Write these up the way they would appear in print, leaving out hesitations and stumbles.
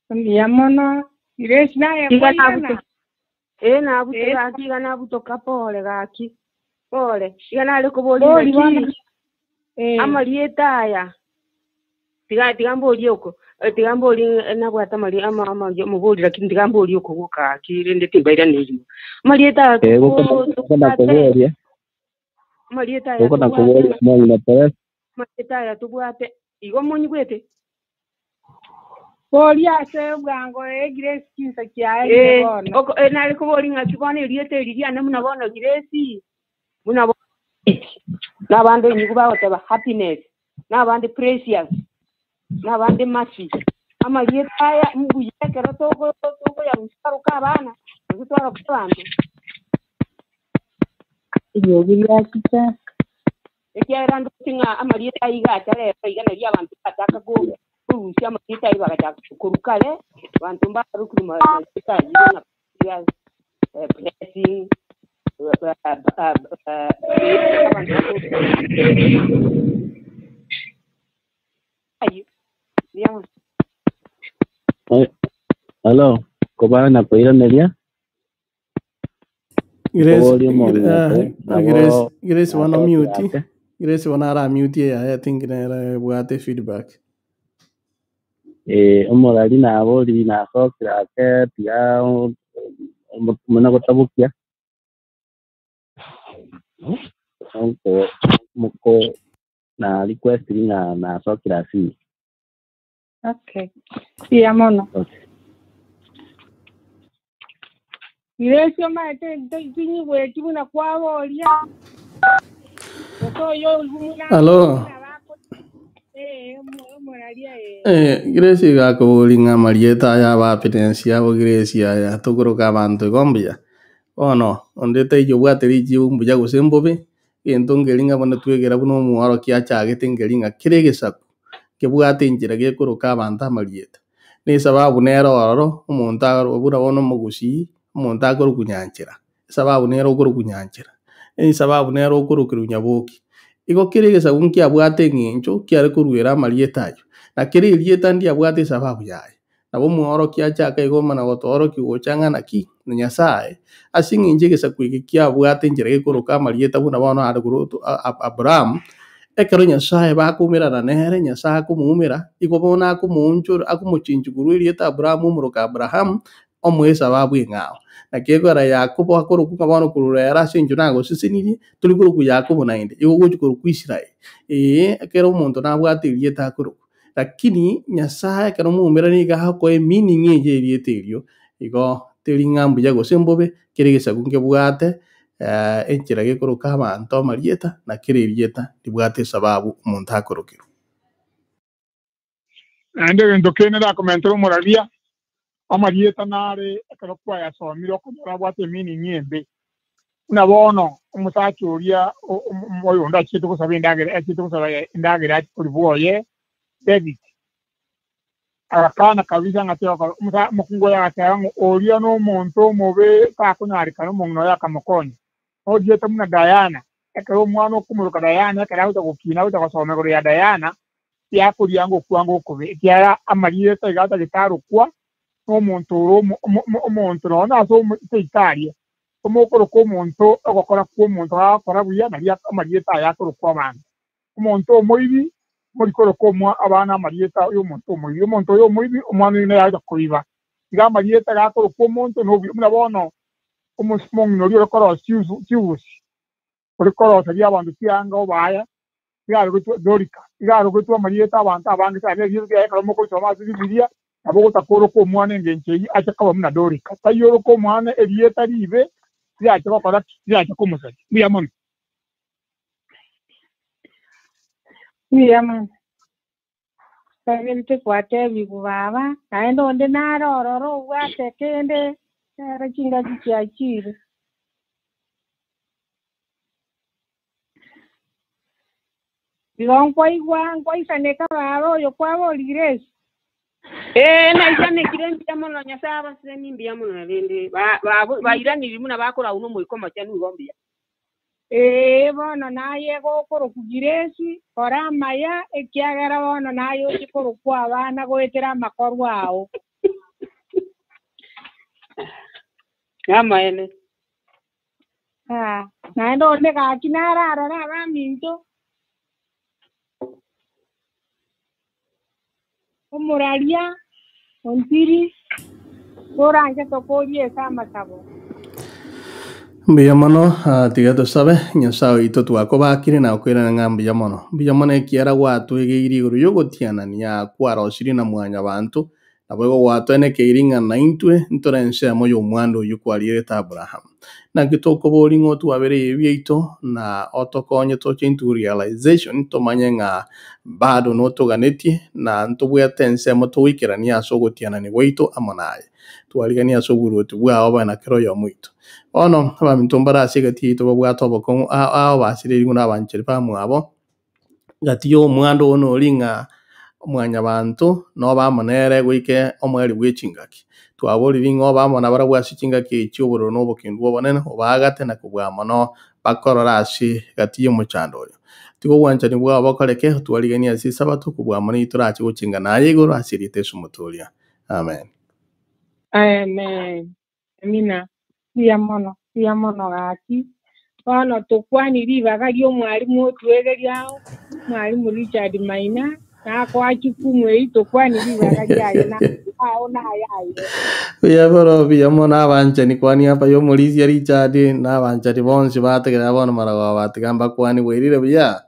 Mbuya mono. Grace naye Iga kwairana? nabuto ee nabuto Eh. gaki iga nabutoka pole gaki pole iga nare koboria Bori naki bono. Eh. amarieta aya tiga tiga mborie oko eh, tiga mborie nabwate amari ama ama omobori lakini tiga mborie oko goka gaki rende timbairaneiri amarieta aya Eh, tuko goko tobwate nakoboria amarieta aya goko tobwate nakoboria mong'ina Perez amarieta aya tobwate igo monyigwete Boria ase bwango eh Grace chinsa chiaerire Eh, bono. oko eh, nare kobori ng'aki bono erieta eri riane buna bono Grace buna bono nabande nigo bagoteba happiness nabande precious nabande mercy amarieta aya mbuya ekero toko tokoyarusia abana gose twaroka abanto Eriogi riachicha. Ekiagera ndoche ng'a amarieta aya iga acha rero iga nario abanto bataka ko korusia amarieta aywo bagachaka korwa kare abanto mbarokire marieta aywo ng'a precious, eh, blessing, abanto aywo mbuya mono. Eh, hello kobana nakoiraneria Grace, koboria omong'ina Perez Grace, nabo Grace bono nasokire mute. ake Grace bono ara mute yaye I think nere ebwate feedback. eh omorari nabori nasokire ake tiga muna gotabokia nko moko na request ng'a nasokire asini Okay. Mbuya mono. okay. Grace omanyete tinyigweti buna kwaboria. Gose oyo buna Hello. buna bako eh omoraria eh. Eh, Grace gakobori ng'a amarieta aya aba happiness abo Grace aya tokoroka abanto igo mbuya. Bono onde taiyo obwate richibu mbuya gose mbobe, egento nkeri ng'a bono twegera buna omworokia achagete nkeri ng'a kera egesaku kebwate enchera gekoroka abanto amarieta. Na esababu nere ororo, omonto aro buna bono omogusii, omonto akorokwa nyanchera, esababu nere okorokwa nyanchera, esababu nere okorokerwa nyaboki. Igo kera egesaku nkiabwate eng'encho kiare koruera amarieta aywo, na kera erieta ndiabwate esababu yaye. Nabo omworokia achaka igo omana gotoorokia gocha ng'a naki, na Nyasaye, ase eng'encho egesaku eke kiabwate enchera gekoroka amarieta buna bono are korwa Abraham, ekero Nyasaye bakoumerana nere, Nyasaye akomoumera, igo bono akomoonchora akomochinchi korwa erieta Abraham omoroka Abraham, omoe esababu eng'ao. Naki ekogera Yakobo akorokwa ng'a bono korwa rero ase eng'encho nagosesenirie, tori korokwa Yakobo naende, igo ogochi korokwa Israel. Eeh, ekero omonto nabwate erieta akorokwa. Lakini Nyasaye ekero moumera nigo agokoa emeaning eye erieta erio, igo teri ng'a mbuya gose mbobe, kera egesaku nkebwate enchera gekoroka abanto amarieta, na kera erieta ribwate esababu omonto akorokerwa. Naende egento kende ndakomentere omoraria, amarieta nare ekero kwayasomire okonyora abwate emeaning embe. Buna bono omosacha oria oyonde achiete gosaba endagera achiete gosaba endagera ache koria bwoye David agakana kabisa ng'a tiyokora omosa omokungu oye agateba ng'a oria na omonto omobe takonyarekana omong'ina oye akamokonya. Oriete buna Diana, ekero omwana okomoroka Diana ekero agocha gokina agocha gosoma igoro ya Diana, tiakoria ngokwanga okobe ekiagera amarieta iga atagete arokwa na omonto ore omo omo omonto nonya ase seito aria, omokoroka omonto ogokora kwa omonto gagokora buya nario amarieta aya akorokwa abanto. Omonto omoibi, morikoroka omwa abana amarieta ya omonto omoibi, omonto oyo omoibi omwana oyo naye agocha koiba. Iga amarieta gakorokwa omonto na obuya buna bono omong'ina oria ore korosia chiusu chiusi, ore koroseria abanto chianga obaya, iga arogetwe Dorika, iga arogetwe amarieta abanto abange sana erieta riaye ekero mokorisoma ase Bibilia, nabo ogotaka oroke omwana engencho eyio ache koba buna Dorika. Taiyo oroke omwana erieta ribe, rirache gokora ki? Rirache komosaria. Mbuya mono. Mbuya mono. Ebinto twatebigwa baba, naende onde nare ororo obwate kende, nere chingaki chiachire. Igo nkwaigwa nkwaisaneka baba oyo kwaboria Grace. Eh, naisanekire mbuya mono Nyasaye abasesenie mbuya mono rende bairaniri buna bakorau na omoika omochenu igo mbuya. Ee, bono naye gokorokwa Grace, kora amaya, ekiagera bono naye oche korokwa abana goetera amakorwa ao. Namaene. Ah, naende onde gaki nararora abaminto. Omoraria, ontiri, toranche tokorie ase amasabo. Mbuya mono, ah, tiga tosabe, Nyasae oito twakobakire na okoirana ng'a mbuya mono. Mbuya mono ekiara gwatwegeire igoro y'ogotianania kwarosirie na mwanyabanto, naboigo gwatoenekeire ng'a naintwe ntore ensemo y'omwando oyio kwarierete Abraham. Naki tokoboria ng'a otwabere ebibe biaito na otokonye toche into realization tomanye ng'a bado notoganetie na ntobwate ensemo togoikerania ase ogotianania gwaito amo naye. Twariganie ase oboruoti bwao obe na kera oyomo oito. Bono abaminto mbare ase egati yaito babwate obokong'u ao ao basirerigwe na abancheri bamwabo, gati y'omwando one oria ng'a mwanyabanto nobe amo nere goika omoerio bwe chingaki. Twaborire ng'a obe amo nabarabwo ase chingaki echi obororo na obokendu obonene, obaagate na kobua mono bakorora ase gati y'omochando oyo. Tiga obwanchani bwao bokoreke, otwariganie ase esabato, kobua mono eyio torache gochenga naye igoro ase erieta Yeso Omotoria. Amen. Amen. Amina. Mbuya mono, mbuya mono gaki. Bono tokwani ribaga ri'omwalimu otwegeria ao, Mwalimu Richard Maina, nakoa chukumu eyio tokwani ribaga riaye na ao naye aye. Buya boro buya mono abanchani kwani apa y'omorisia Richard na abanchani bonsi bategerera bono maragoba batiga mbakwani bwairire buya.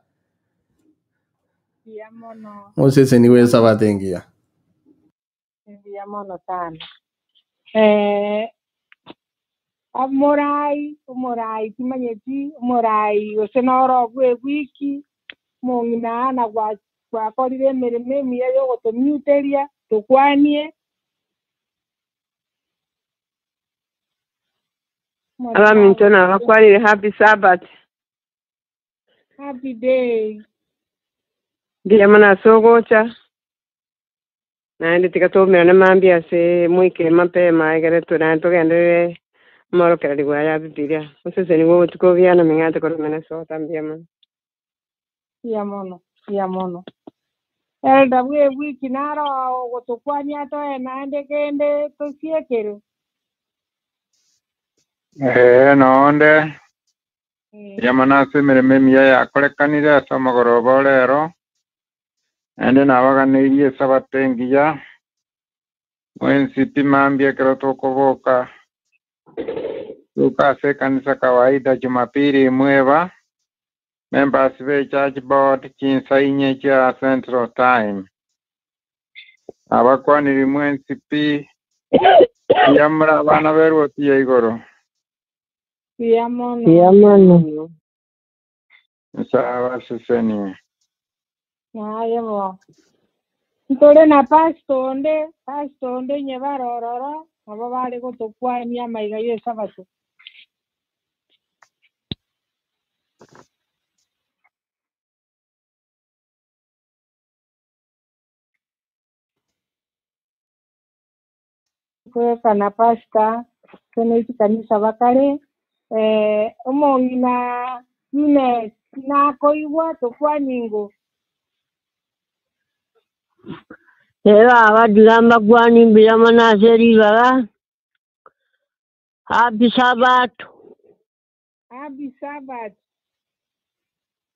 Mbuya mono. Moseseniwe esabato engiya. Mbuya mono sana. Eh, omorai, omorai timanyeti, omorai gose noro obwo ewiki, omong'ina ana gwa gwakorire emeremo emiya ya ogotomuteria, tokwanie. Abaminto nabakwanire happy Sabbath. Happy day. Mbuya mono ase ogocha, naende tiga toumerane mambia ase moike mapema egere naende togenderere omorokereri aya Bibilia. Oseseniwe obotuko obuya na ming'ate korwa Minnesota mbuya mono. Mbuya mono, mbuya mono. Elder bwa ewiki naro ogotokwania toe naende kende tosiekere. Ee, nonde mbuya mono ase emeremo emiya yakorekanire ase omogoroba orero, naende nabaganeirie esabato engiya, mwensi pi mambia ekero tokoboka, toka ase ekanisa kawaida Jumapili mweba, members be church board chinsa inye chia Central Time. Abakwaniri mwensi pi, mbuya muri abana b'erwoti ya igoro. Mbuya mono. Mbuya mono. Nyasaye abasesenie. Naye bo. Ntore na pastor onde, pastor onde nye barororo, nabo bare gotokwania amaiga ya esabato. Kweka na pastor, kene chikanisa bakare, eh, omong'ina Eunice nakoigwa tokwaningo. Rero abadiga mbakwani mbuya mono ase ribaga. Happy Sabbath. Happy Sabbath.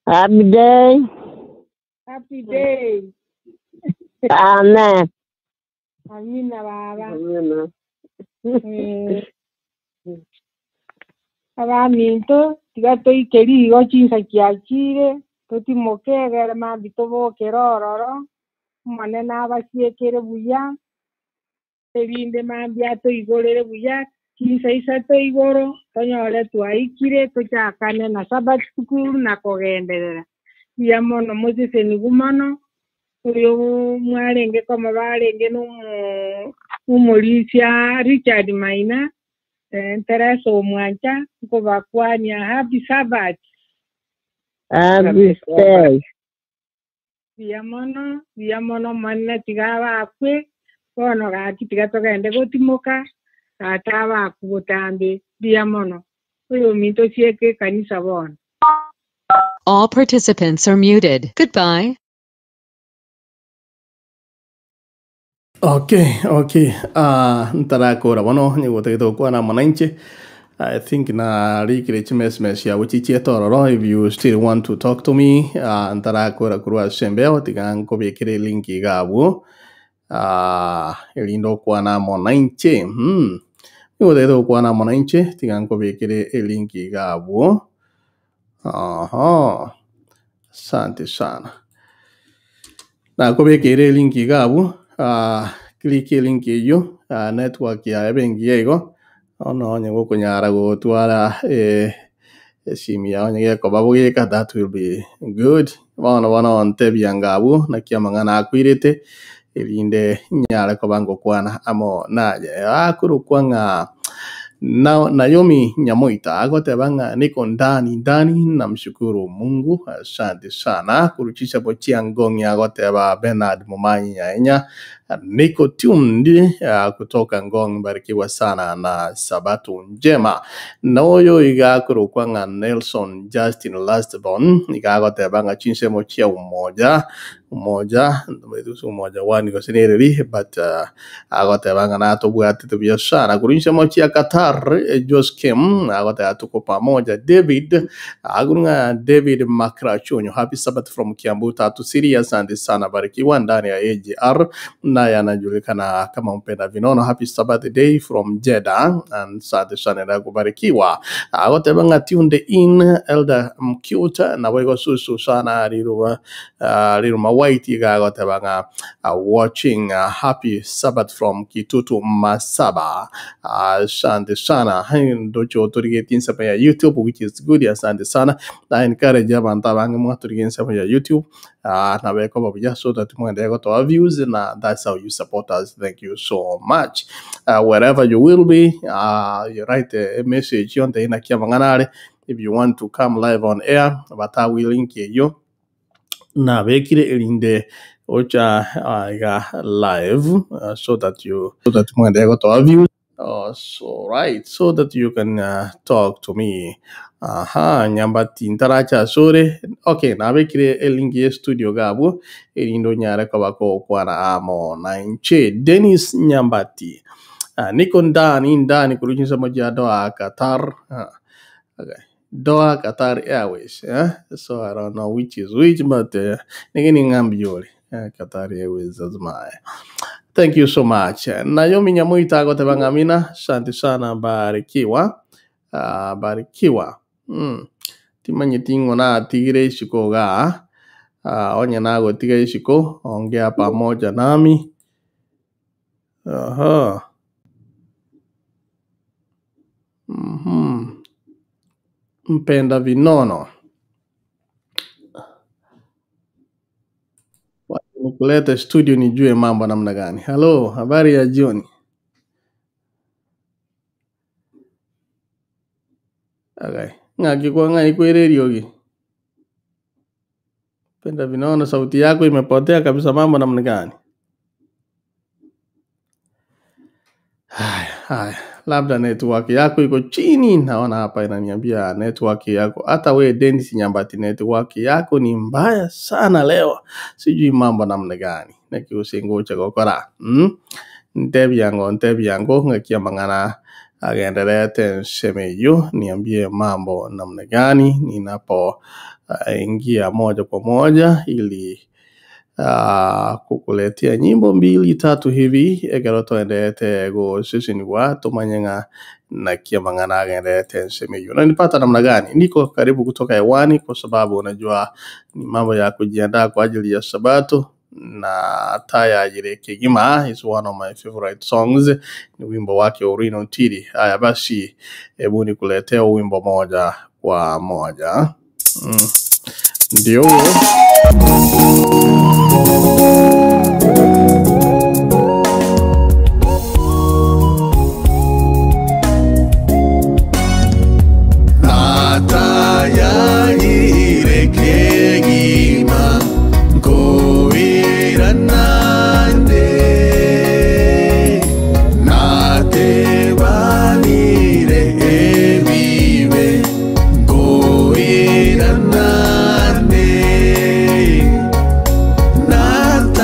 Happy day. Happy day. Amen. Amina baba. Amina. Eh, abaminto tiga toike rigo chinsa chiachire totimoke egere mambi tobokere ororo omonene abasiekere buya erinde mambi atoigorere buya chinsa isato igoro tonyore twaikire tochakane na Sabbath school na kogenderera buya mono moseseniwu mono oyo mwarenge koma barenge na omo omorisia Richard Maina eh, Teresa omwancha nkobakwania happy Sabbath. Happy day. Buya mono, buya mono omonene tiga abakwe, bono gaki tiga togende gotimoka, tata abaku botambe, buya mono. Oyo ominto sieke ekanisa bono. All participants are muted. Goodbye. Okay, okay. Ah, ntarakora bono onye gotagete gokwana amo nainche. I think narikire chimesmes yago chichiete ororo if you still want to talk to me ah, ntarakora korwa ase embeo tiga nkobekere link iga abwo ah, erinde okwana amo nainche mm. Nigo otagete gokwana amo nainche tiga nkobekere elink iga abwo Aha, asante sana. Nakobekeire elink iga abwo ah, click elink eyio ah, network yaye ebe engiya igo bono onye gokonyara gotwara eh, esimi yao onye gekoba bogeka that will be good. Bono bono ontebia anga abwo naki amang'ana akoirete erinde nyare koba ngokwana amo naye. Akorokwa ng'a Na, Naomi Nyamoita agoteba ng'a niko ndani ndani namshukuru Mungu asante sana kuruchisha bochia ngong'i agoteba Bernard Mumanyi Nyaenya niko tuned kutoka Ngong barikiwa sana na sabato njema noyo iga akorokwa ng'a Nelson Justin Lastborn iga agoteba ng'a chinsemo chia umoja umoja umoja wani gose nereri but agoteba ng'a natobwatete buya sana korwa ensemo chia Qatar eh, Jos Kim agoteba tuko pamoja David aguru ng'a David Makrachunyo happy Sabbath from Kiambu Tatu City asante sana barikiwa ndani ya AGR naye anajulikana kama mpenda vinono happy Sabbath day from Jeddah and asante sana na kubarikiwa agoteba ng'a tuned in Elder Mkyuta nabo igo susu sana riruba riruma white iga agoteba ng'a watching happy Sabbath from Kitutu Masaba asante sana ndocho turigetie ensemo ya YouTube which is good asante sana na encourage abantu abange mwaturigie ensemo ya YouTube nabo ekoba buya so that mwendelee gotoa views na that's how you support us thank you so much wherever you will be you write a message yonde inaki amang'ana are if you want to come live on air batawe link eyo nabekire erinde ocha iga live so that you so that mwendelee gotoa views so right so that you can talk to me aha nyambati ntaracha sore okay nabekire elink ye studio gabwo erinde onyare koba gokwana amo nainche Dennis Nyambati niko ndani ndani kuruchinsa moja Doha Qatar okay. Doha Qatar Airways eh? So I don't know which is which but nigini ng'ambi Qatar Airways that's my Thank you so much. Naomi Nyamuita agoteba ng'amina, asante sana barikiwa. Barikiwa. Timanyeti ng'o natigire isiko igaa, onye nagotiga isiko, ongea pamoja nami. Aha. Mpenda vinono. Wacha Nikulete studio nijue mambo namna gani. Halo, habari ya jioni. Okay. Ng'aki kwa ng'ai kwereriogi. Penda vinono, sauti yako imepotea kabisa, mambo namna gani? Haya, haya, labda network yako iko chini. Naona hapa inaniambia network yako, hata we Dennis Nyambati, network yako ni mbaya sana leo, sijui mambo namna gani nakiusingucha gokora Ntebi yango ntebi yango ng'akia mang'ana agenderete nseme hiyo, niambie mambo namna gani ninapo ingia moja kwa moja ili kukuletea nyimbo mbili tatu hivi ekero toenderete gũceceniwa tumanye ng'a nakia mang'ana agenderete nseme hiyo. Unanipata namna gani? Niko karibu kutoka hewani kwa sababu unajua ni mambo ya kujiandaa kwa ajili ya Sabato na Taya Jire Kigima is one of my favorite songs, ni wimbo wake Orino Ntiri. Haya basi, hebu nikuletea wimbo moja kwa moja. Ndio huo. Natayagire kegima nkoiranande natebanire ebibe nkoiranande.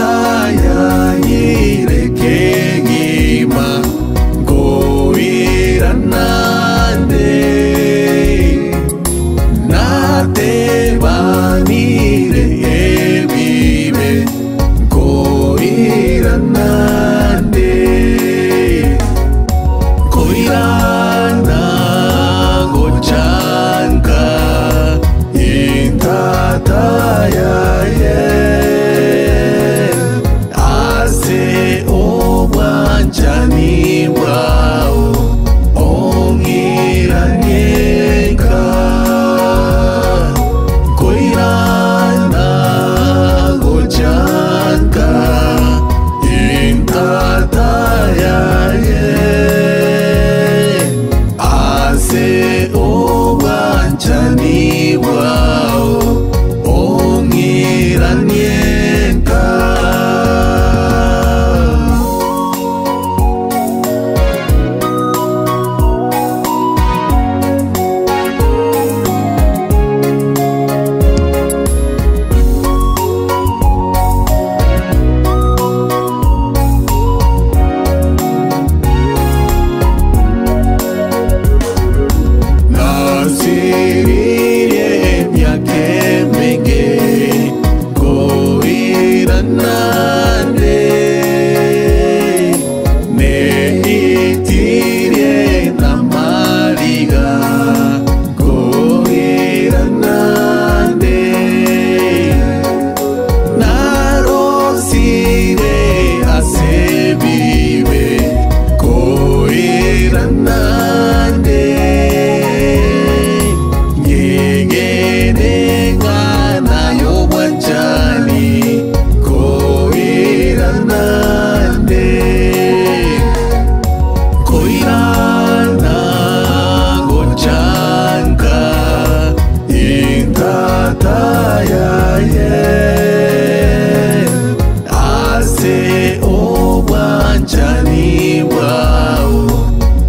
obwanchani bwao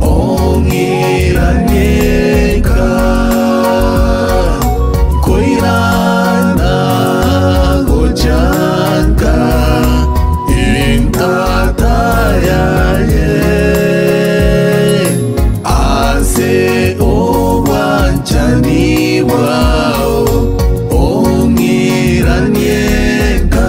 ong'iranieka koirana gochanka intata yaye ase obwanchani bwao ong'iranieka.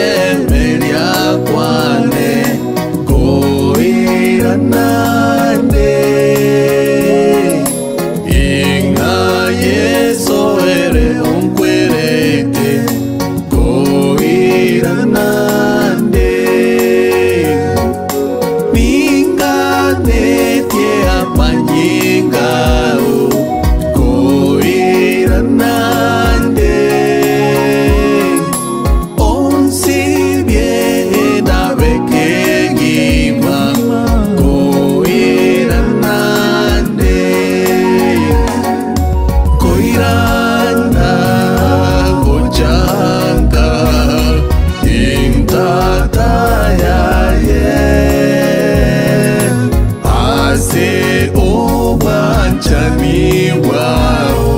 Nakogosemeria kwane koiranane inga Yesu ere onkwerete koiranane ninganetie amanyingao koiranande onsi biena bekegima koiranande koirana gochanka intata yaye ase obwanchani bwao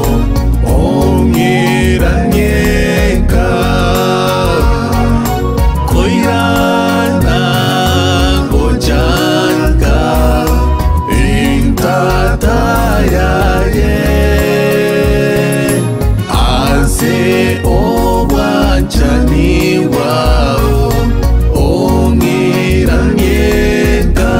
ong'iranieka koirana gochanka intata yaye ase obwanchani bwao ong'iranieka.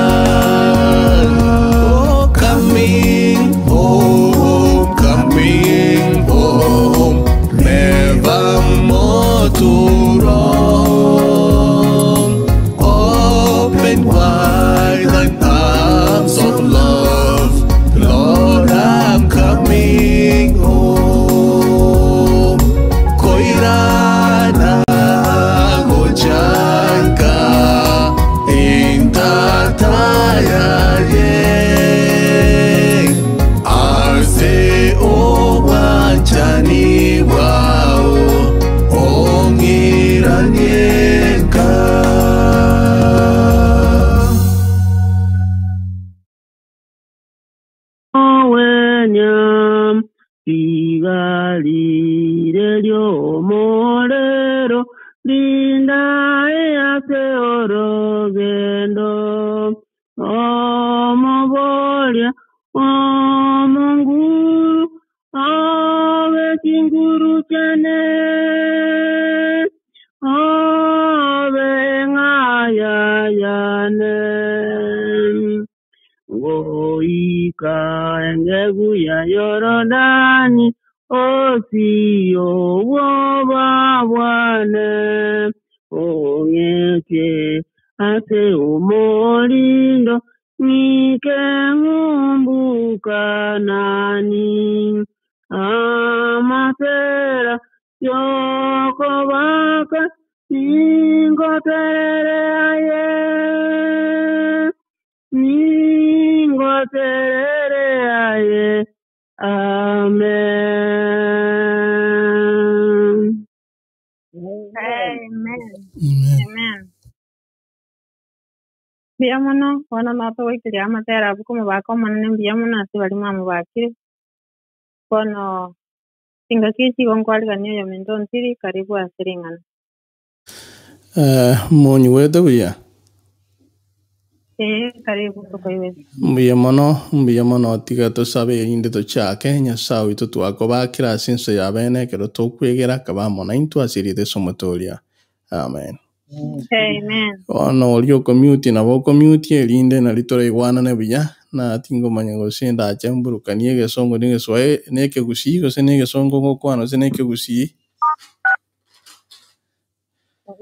Oh, coming home, coming home, never more to roam. Open wide thine arms of love, Lord, I'm coming home. Koirana gochanka intata yaye ase obwanchani bwao ong'iranieka. Wenya tigarire ry'omorero rinda ase orogendo omoboria omonguru abe chinguru chane abe ng'aya yane goika engegu ya Yorodani osio bwoba bwane ong'eke ase omorindo ng'ike ng'umbuka nani amatera yokobaka ningoterere aye ningoterere aye. Amen. Amen. Amen. Mbuya mono bono notogwikeria amatera abwo komobaka omonene mbuya mono ase baria mwamobakire bono chingaki echi igo nkwarigania oyo minto ntiri karibu ase ring'ana. Monyuete buya Karibu tokoiwete. Mbuya mono tiga tosabe erinde tochake nyasaye oito twakobakera ase ense ya bene ekero tokwegera akaba amo naintwe ase erieta ase omotoria. Amen. Amen. Bono oria okomuti nabo okomuti erinde nari toraigwanane buya na tingomanya gose ndache mburukanie egesongo na egeswae na ekegusii gose na egesongo ngokwana gose na ekegusii.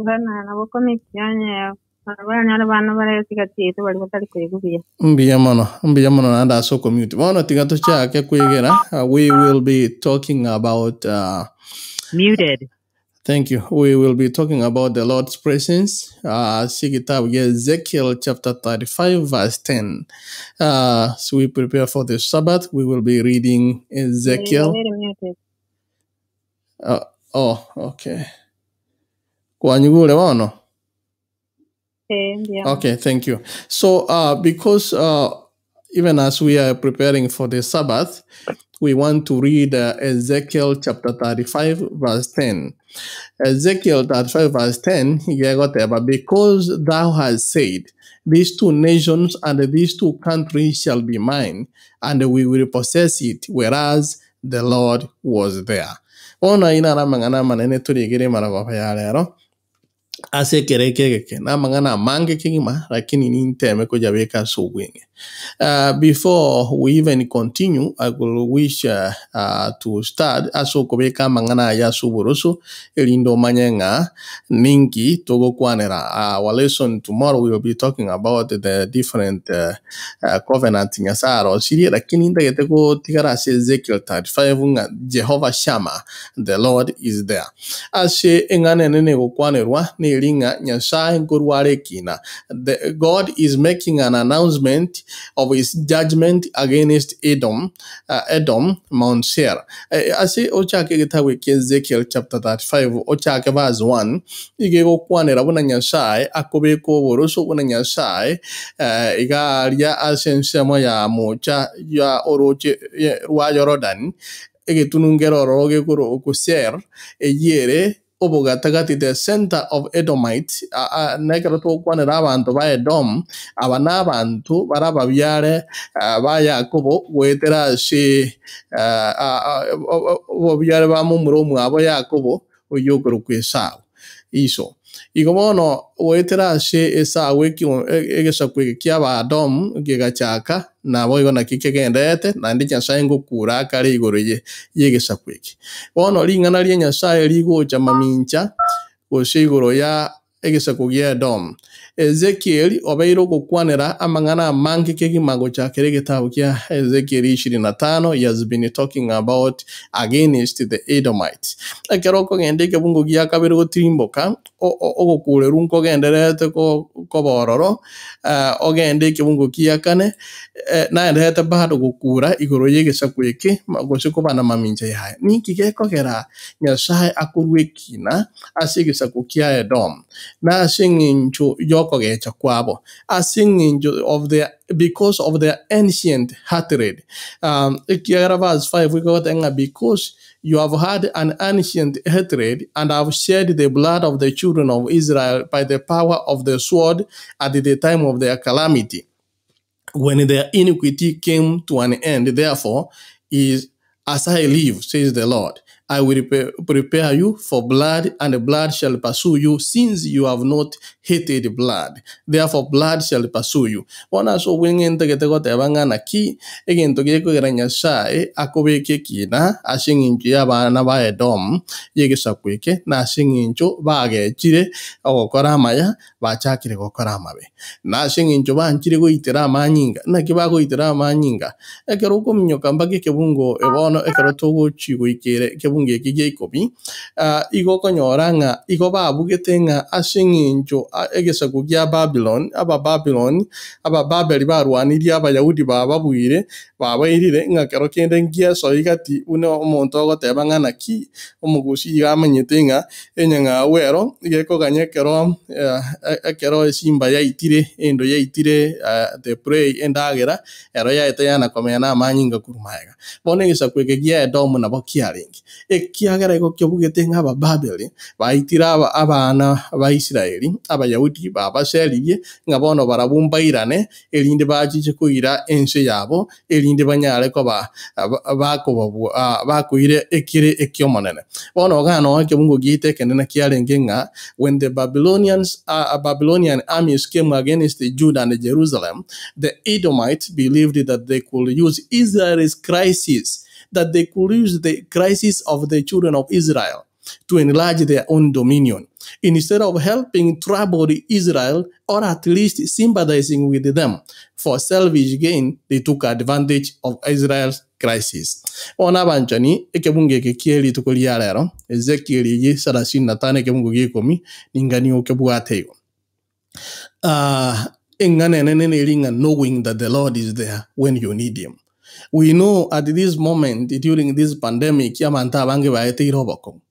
Bana nabo komiti yanya Abanyare bana bare esigati yaito baria batari koigwa buya. Mbuya mono, mbuya mono naende ase okomute. Bono tiga tochake kwegera, we will be talking about Muted. Thank you. We will be talking about the Lord's presence. Ase egetabu gia Ezekiel chapter 35 verse 10. So we prepare for the Sabbath, we will be reading Ezekiel. Ere muted. Oh, okay. Kwanyigure bono? Eh, mbuya mono. Okay, thank you. So, because even as we are preparing for the Sabbath, we want to read Ezekiel chapter 35, verse 10. Ezekiel 35, verse 10, igegoteba, because thou hast said, These two nations and these two countries shall be mine, and we will possess it, whereas the Lord was there. Bono ayio naro amang'ana amanene torigere emarababa ya rero, Ase ekero eke egeke, namang'ana amange kegima, lakini ninteme koyabeka ase obweng'e. Before we even continue, I could wish to start ase okobeka amang'ana aya ase oboroso, erinde omanye ng'a ninki togokwanera. Our lesson tomorrow we will be talking about the different covenant Nyasaye arosirie, lakini ntagete gotigara ase Ezekiel 35 ng'a Jehovah Shammah, the Lord is there. Ase eng'ana enene egokwanerwa neri ng'a Nyasae nkorwa are ekina. The, God is making an announcement of his judgment against Edom, Edom, Mount Seir. Eh, ase ochake egetabu eke Ezekiel chapter 35 ochake verse 1 iga egokwanera buna Nyasae akobeka oboroso buna Nyasae eh, iga aria ase ensemo ya mocha ya oroche rwa Yorodani egetunu nkere ororo gekorokwa Seir, eyio ere obogatagati, the centre of Edomites, na ekero togokwanera abanto ba Edomu, aba nabanto bare ababiare ba Yakobo goetera ase obobiare ba momura omwabo Yakobo, oyio okorokwa Esau, iso. Igo bono goetera ase Esau egesaku eke ki'Abaedomu gegachaka, naboigo naki kegendererete, naende Nyasae ngokura akare igoro y'egesaku eke. Bono ring'ana ria Nyasae rigocha mamincha gose igoro ya egesaku gi'Edomu. Ezekieli obeire ogokwanera amang'ana amange kegima gochakera egetabu kia Ezekieli ishirini na tano, he has been talking about against the Edomites. Ekero okogenda ekebungo gia kabere gotirimboka, ogokurerwa nkogendererete koba ororo, ogende ekebungo gia kane, naendererete bado gokura igoro y'egesaku eke, gose kobana mamincha yaye. Ninki gekogera Nyasae akorua ekina ase egesaku kia Edomu? Na ase eng'encho y'okogecha kwabo, ase eng'encho of their because of their ancient hatred. Ekiagera verse 5 egoteba ng'a because you have had an ancient hatred and have shed the blood of the children of Israel by the power of the sword at the time of their calamity, when their iniquity came to an end, therefore is as I live, says the Lord, I will prepare you for blood, and blood shall pursue you, since you have not hated blood. Therefore blood shall pursue you. Bono ase obweng'e ntagete goteba ng'a naki egento gekogera Nyasae akobeka ekina ase eng'encho y'abana ba Edomu y'egesaku eke, na ase eng'encho bagechire ogokora amaya, bachakire gokora amabe. Na ase engencho banchire goitera amanyinga. Naki bagoitera amanyinga? Ekero okominyoka mpaka ekebungo bono ekero togochia goikera ekebungo eke gia ikomi, igo okonyora ng'a igo babugete ng'a ase eng'encho egesaku gia Babylon, Abababiloni, Abababeli barwanirie Abayahudi bababuire, babairire, ng'a kero kende ngiasoe gati buna omonto ogoteba ng'a naki omogusii iga amanyete ng'a enyang'au ero iga ekoganya ekero ekero esimba yaitire, endo yaitire the prey, endagera, ero yaete yana komena na amanyinga korwa magega. Bono egesaku eke gia Edomu nabo kiarenge, ekiagera igo kiabugete ng'a Abababeli baitire abana ba Israeli, Abayahudi, babaseririe, ng'a bono barabwo mbairane, erinde bachiche koira ense yabo, erinde banyare koba bakoira ekere eki'Omonene. Bono iga noo ekebungo giaito ekenene kiarenge ng'a when the Babylonians, Babylonian armies came against Judah and Jerusalem, the Edomites believed that they could use Israel's crisis, that they could use the crisis of the children of Israel. to enlarge their own dominion. Instead of helping troubled Israel or at least sympathizing with them for selfish gain, they took advantage of Israel's crisis. Bono abanchani, ekebungo eke kie rituko ria rero, Ezekiel eye sarasini na tano ekebungo gia ikomi, ningani okebwate igo. Ah, eng'ana enene neri ng'a knowing that the Lord is there when you need him. We know at this moment during this pandemic abanto abange baeteire obokong'u.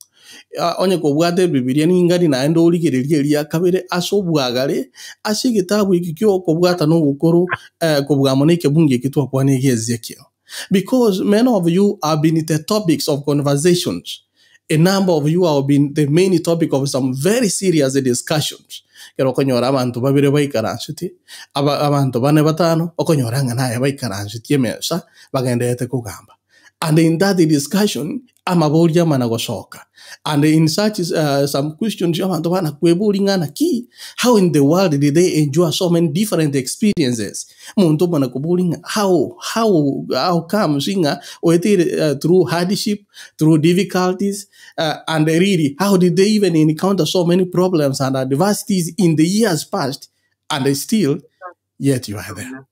Ah, onye kobwate ebibiria ningani naende origererie eria kabere ase obwagare ase egetabu eki kia okobwata na ogokoro eh, kobua amo na ekebungo eki twakwana egia Ezekiel. Because many of you have been the topics of conversations A number of you have been the main topic of some very serious discussions. Ekero okonyora abanto babere baikaransete, aba abanto bane batano, okonyora ng'a naye baikaransetie emesa bagendererete kogamba. And in that discussion, amaborio amana gosoka. And in such some questions abanto bana kweboria ng'a naki, how in the world did they endure so many different experiences? Omonto omana koboria ng'a how, how, how comes ng'a oeteire through hardship, through difficulties, and really how did they even encounter so many problems and adversities in the years past and still yet you are there.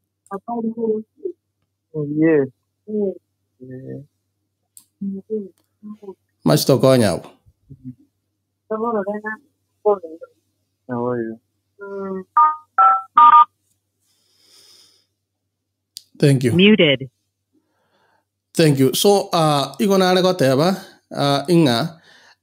Yes. Mache tokonye abwo. Oyo. Thank you. Muted. Thank you. So, igo nare goteba ing'a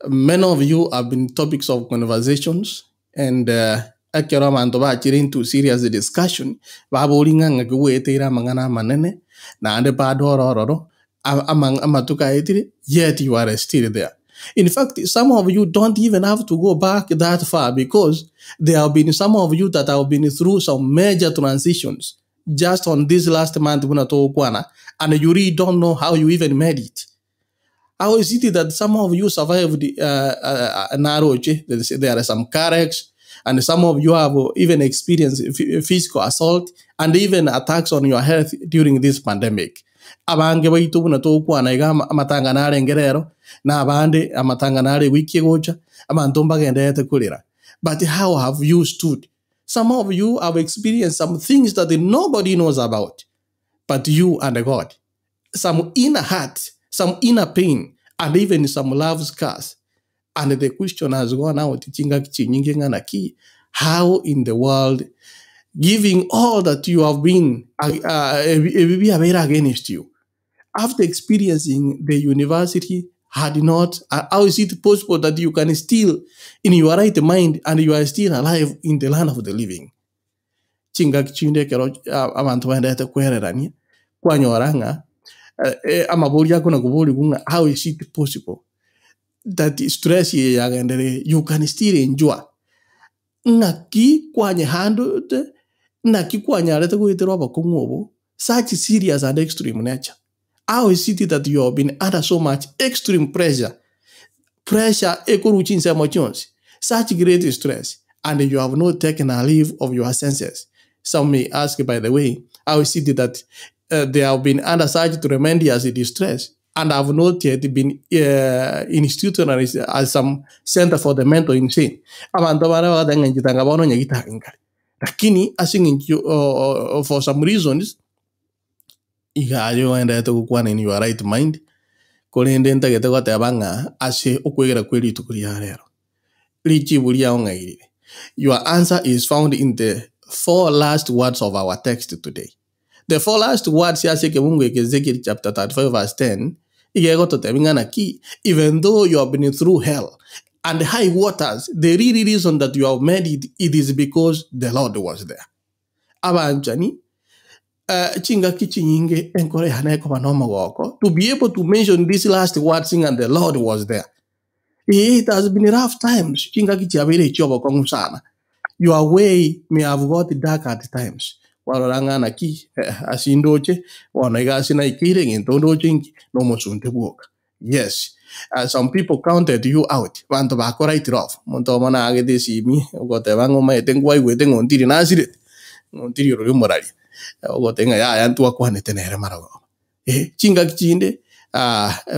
many of you have been topics of conversations and ekero abanto bachire into serious discussion, baboria ng'a ng'aki gweteire amang'ana amanene, naende bado ore ororo, amatuko aetire, yet you are still there. In fact, some of you don't even have to go back that far because there have been some of you that have been through some major transitions just on this last month buna togokwana and you really don't know how you even made it. How is it that some of you survived naroche, there are some car wrecks, and some of you have even experienced physical assault and even attacks on your health during this pandemic. Abange baito buna togokwana iga amatanga narenge rero, na abande amatanga nare ewiki egocha, abanto mbagendererete korera. But how have you stood? Some of you have experienced some things that nobody knows about but you and God. Some inner hurt, some inner pain, and even some love scars. And the question has gone out, chingaki chinyinge ng'a naki, how in the world, giving all that you have been, ebi biabeire against you, after experiencing the university had not, how is it possible that you can still in your right mind and you are still alive in the land of the living? Chingaki chinde ekero abanto baenderete kwererania, kwanyora ng'a amaborio akona koborigwa ng'a how is it possible that stress eye yagenderire you can still endure? Ng'aki kwanyehandete, naki kwanyarete goetera obokong'u obo, such serious and extreme nature? How is it that you have been under so much extreme pressure, pressure ekorwa chinsemo chionsi, such great stress, and you have not taken a leave of your senses? Some may ask, by the way, how is it that they have been under such tremendous distress and have not yet been institutionalized as some center for the mental insane? Abanto bare bagoteba ng'a inche tanga bono onye gitari nkare. Lakini ase eng'encho for some reasons, iga aye oenderete gokwana in your right mind, korende ntagete goteba ng'a ase okwegera kwe rituko ria rero, richibu riao ng'ai rire? Your answer is found in the four last words of our text today. The four last words ase ekebungo eke Ezekiel chapter 35 verse 10, iga egototebia ng'a naki, even though you have been through hell and high waters, the really reason that you have made it, it is because the Lord was there. Abanchani, chingaki chinyinge enkoro yane ekoba nomogoko to be able to mention this last words ng'a the Lord was there. It has been rough times, chingaki chiabeire echiobokong'u sana. Your way may have got dark at times. Kwarora ng'a naki ase ndoche, bono iga ase naikeire egento ndoche inki? Nomosunte bwoka. Yes, some people counted you out, abanto bako write off. Omonto omo naagete esimi, ogoteba ng'a omaete nkwaigwete ng'a ontiri nasirete, ng'a ontiri orori omoraria. Ogoteba ng'a yaya ntwakwanete nere marogoba. Eh, chingaki chinde,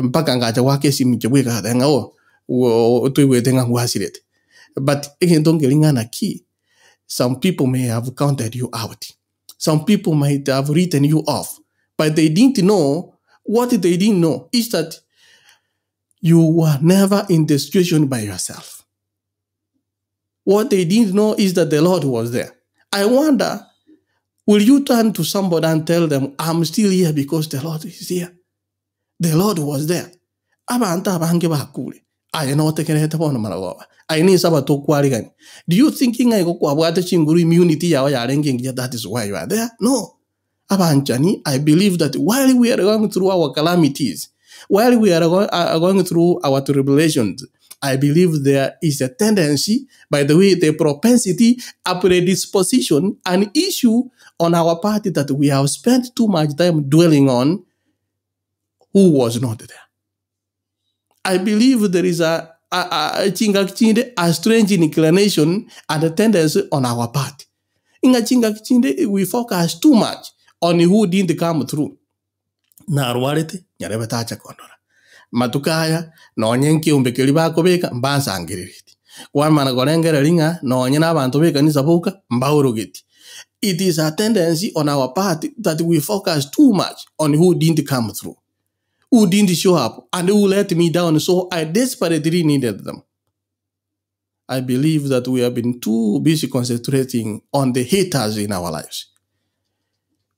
mpaka ngacha goaka esimi inche bweka ngateba ng'a oh, Toigwete ng'a gwasirete. But egento nkeri ng'a naki, some people may have counted you out, some people might have written you off, but they didn't know, what they didn't know is that you were never in the situation by yourself. What they didn't know is that the Lord was there. I wonder, will you turn to somebody and tell them, I'm still here because the Lord is here? The Lord was there. Abanto abange bakure. Aye notegerete bono maragoba. Aye ninse abatokwarigani. Do you think ng'a igo kwabwate chinguru immunity yao yarenge engiya that is why you are there? No. Abanchani, I believe that while we are going through our calamities, while we are going through our tribulations, I believe there is a tendency, by the way, the propensity, a predisposition, an issue on our part that we have spent too much time dwelling on who was not there. I believe there is a, a, a, chingaki chinde a strange inclination and a tendency on our part. Ng'a chingaki chinde we focus too much on who didn't come through. Narwarete, nyarebe tacha kondora. Matuko aya, nonye nkeombe keria bakobeka, mbansangerereti. Kwamana korengereria ng'a nonye na abanto b'ekanisa boka, mbaorogeti. It is a tendency on our part that we focus too much on who didn't come through, who didn't show up, and who let me down, so I desperately needed them. I believe that we have been too busy concentrating on the haters in our lives.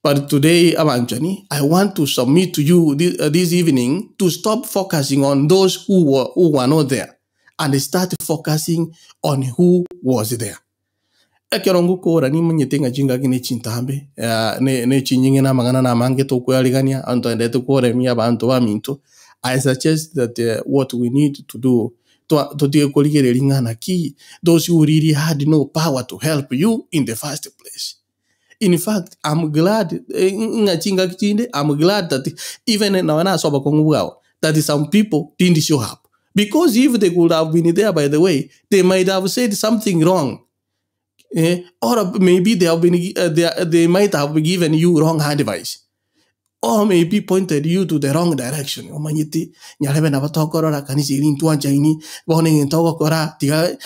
But today, Abanchani, I want to submit to you this evening to stop focusing on those who were not there and start focusing on who was there. Ekero ngokora nimanyete ng'a chingaki ne chintambe, ne chinying'e na amang'ana na amange tokoyarigania, ntoendete koremia abanto baminto. I suggest that what we need to do, totige korigereria ng'a naki those who really had no power to help you in the first place. In fact, I'm glad ng'a chingaki chinde, I'm glad that even nonya nase obokong'u bwao, that some people didn't show up. Because if they could have been there, by the way, they might have said something wrong. Eh, or maybe they have been, they might have given you wrong advice. Or maybe pointed you to the wrong direction. Omanyete, nyarebe nabo tokorora kanisa eri ntwanchaini, bono egento ogokora, tiga,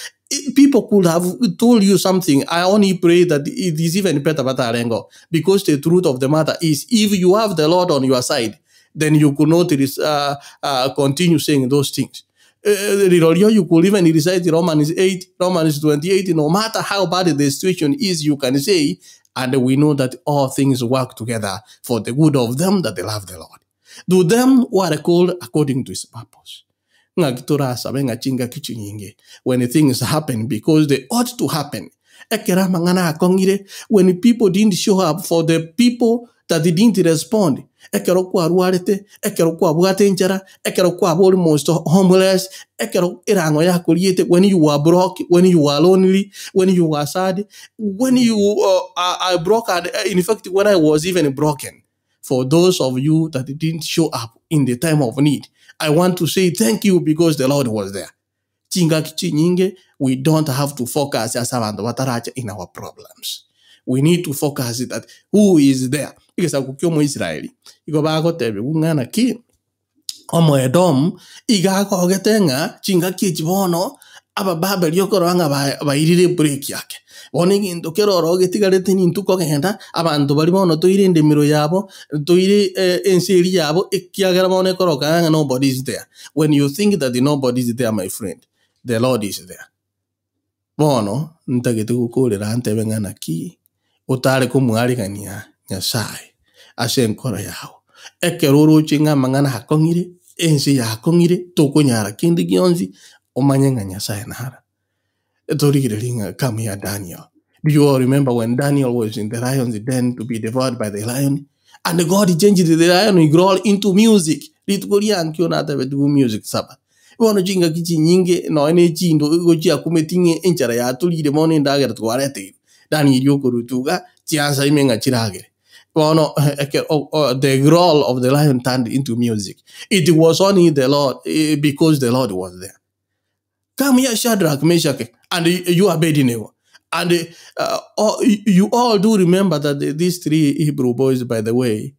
people could have told you something. I only pray that it is even better batarengo. Because the truth of the matter is, if you have the Lord on your side, then you could not continue saying those things. Rirorio, you could even recite Romans 8, Romans 28, no matter how bad the situation is, you can say, and we know that all things work together for the good of them that they love the Lord. To them who are called according to his purpose. Ng'aki torasabe ng'a chingaki chinyinge, when things happen because they ought to happen. Ekero amang'ana akong'ire, when people didn't show up for the people that didn't respond, ekero kwarwarete, ekero kwabwate enchara, ekero kwaba ore most homeless, ekero erang'o yakoriete, when you were broke, when you were lonely, when you were sad, when you are broke, and in fact when I was even broken. For those of you that didn't show up in the time of need, I want to say thank you because the Lord was there. Chingaki chinyinge, we don't have to focus as abanto bataracha in our problems. We need to focus that who is there. Egesaku kia Omoisraeli igo bagotebigwa ng'a naki Omoedomu iga agogete ng'a chingaki echi bono Abababeli okorora ng'a bairire ebreak yake. Bono egento kere ororo getigarete nintwe kogenda, abanto baria bono toire endemero yabo, toire ense eria yabo, ekiagera bono ekorokana ng'a nobody is there. When you think that nobody is there my friend, the Lord is there. Bono ntagete gokorera ntebe ng'a naki otare komoarigania Nyasae ase enkoro yao. Ekero oroche ng'a amang'ana akong'ire, ense yakong'ire, tokonyara kende gionsi, omanye ng'a Nyasae naro. Torigererie ng'a come here Daniel. Do you all remember when Daniel was in the lion's den to be devoured by the lion? And God changed the lion growl into music. Rituko riankio natebetigwe music Sabbath. Bono chingaki chinyinge nonya ne chindo igo chiakumeti ng'a enchara yatorire bono endagera twareteirwe. Daniel okorutwa iga chiansa ime ng'a chiragere. Bono ekero the growl of the lion turned into music. It was only the Lord because the Lord was there. Come here Shadrach, Meshach, and you Abednego. And all, you all do remember that these three Hebrew boys, by the way,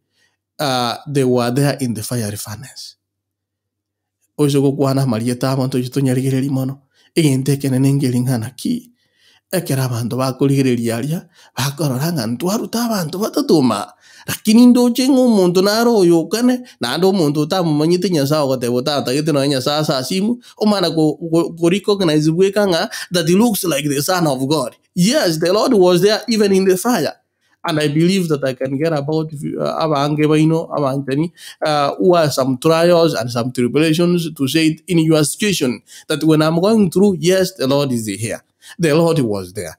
they were there in the fiery furnace. Oise gokwana amarieta abanto oyio tonyarigereria mono, egento ekenene nkeri ng'a naki, ekero abanto bakorigereria aria, bakorora ng'a ntwarute abanto batato maa, lakini ndoche ng'a omonto nare oyo okane, naende omonto otamomanyete Nyasaye ogoteba otatagete nonye Nyasaye ase asimu, omana ko ko recognize bweka ng'a that he looks like the son of God. Yes, the Lord was there even in the fire. And I believe that I can get about abange baino abanchani who are some trials and some tribulations to say it in your situation that when I'm going through, yes, the Lord is here. The Lord was there.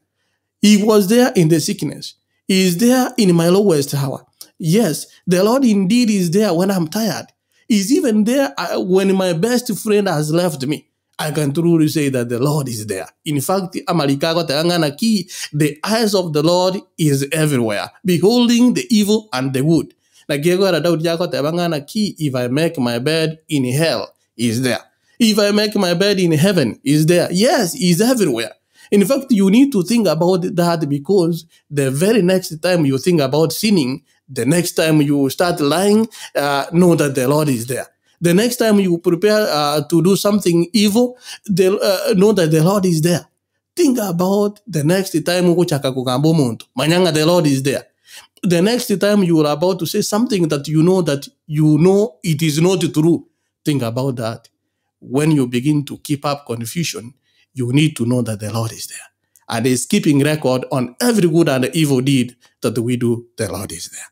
He was there in the sickness. He is there in my lowest hour. Yes, the Lord indeed is there when I'm tired. He's even there when my best friend has left me. I can truly say that the Lord is there. In fact, amariko agoteba ng'a naki the eyes of the Lord is everywhere, beholding the evil and the good. Naki egoera Daudi agoteba ng'a naki if I make my bed in hell, he is there. If I make my bed in heaven, he is there. Yes, he is everywhere. In fact, you need to think about that because the very next time you think about sinning, the next time you start lying, uh, know that the Lord is there. The next time you prepare uh, to do something evil, the, uh, know that the Lord is there. Think about the next time ogochaka kogamba omonto, manya ng'a the Lord is there. The next time you are about to say something that you know that you know it is not true, think about that. When you begin to keep up confusion, you need to know that the Lord is there. And is keeping record on every good and evil deed that we do, the Lord is there.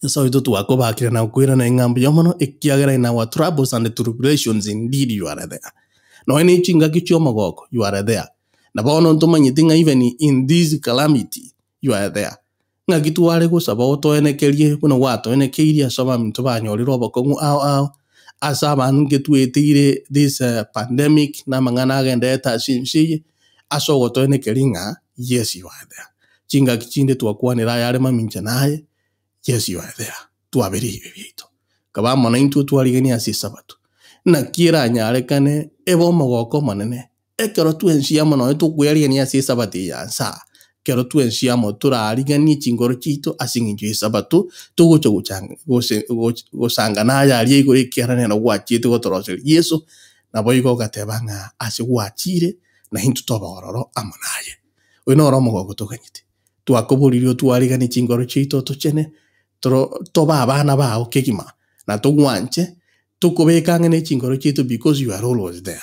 Nyasae oito twakobakire na gokoirana ing'a mbuya mono, ekiagera in our troubles and tribulations indeed you are there. Nonya ne chingaki chi'omogoko you are there. Na bono ntomanyeti ng'a even in this calamity you are there. Ng'aki tware gosaba otoenekerie buna gwatoenekeirie ase abaminto banyorire obokong'u ao ao, ase abange tweteire this pandemic na amang'ana agenderete ase ense eye, ase ogotoenekeria ng'a yes you are there. Chingaki chinde twakwanire ayare mamincha naye, yes you are there, twabere ebibe biaito. Kaba amo naintwe twariganie ase esabato. Naki eranyarekane ebe omogoko omonene, ekero twensi amo nonye tokweyarigania ase esabato eye ya nsa, ekero twensi amo torariganie chinkoro chiaito ase eng'encho y'esabato, togocha gochanga gose goch gosanga naye aria igoro ekiagera nere gwachiete gotoroseria Yeso, naboigo ogateba ng'a ase gwachire, naintwe tobe ororo amo naye. Oyo noro omogoko toganyete. Twakoboririe otwariganie chinkoro chiaito otochene, toro tobe abana bao kegima, na togwanche, tokobeka ang'e ne chinkoro chiaito because you are always there.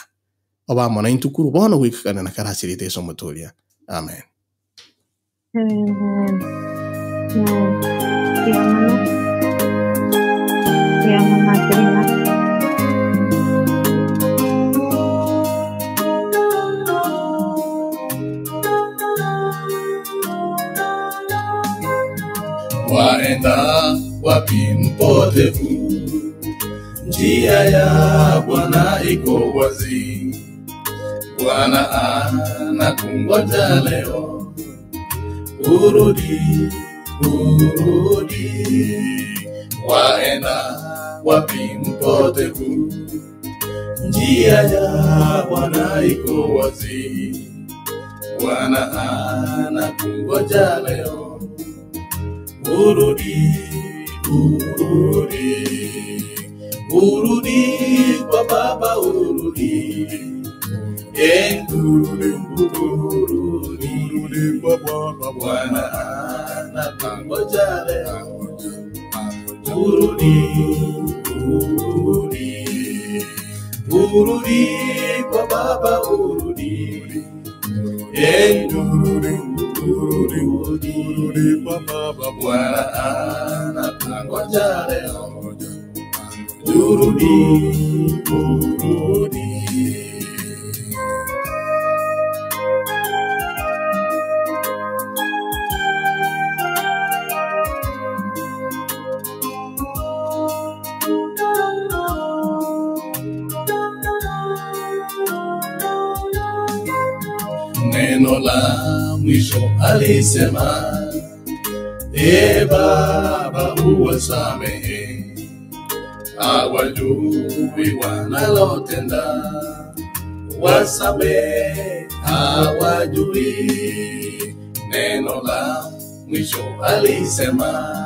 Obe amo naintwe korwa bono goika kare na kare ase erieta Yeso Omotoria. Amen. Amen. Amen. Mbuya mono. Mbuya mono ase ring'ana. Waenda wapi mpotevu? Njia ya Bwana iko wazi, Bwana anakungoja leo, urudi, urudi. Waenda wapi mpotevu? Njia ya Bwana iko wazi, Bwana anakungoja leo, urudi, urudi, urudi kwa Baba, urudi, Eh, urudi, urudi, urudi kwa Baba, Bwana anakungoja leo, urudi, urudi, urudi kwa Baba, urudi, Eh, urudi, urudi, urudi kwa Baba, Bwana anakungoja leo, urudi, urudi. Neno la mwisho alisema, E Baba, uwasamehe, hawajui wanalotenda, wasamehe, hawajui. Neno la mwisho alisema,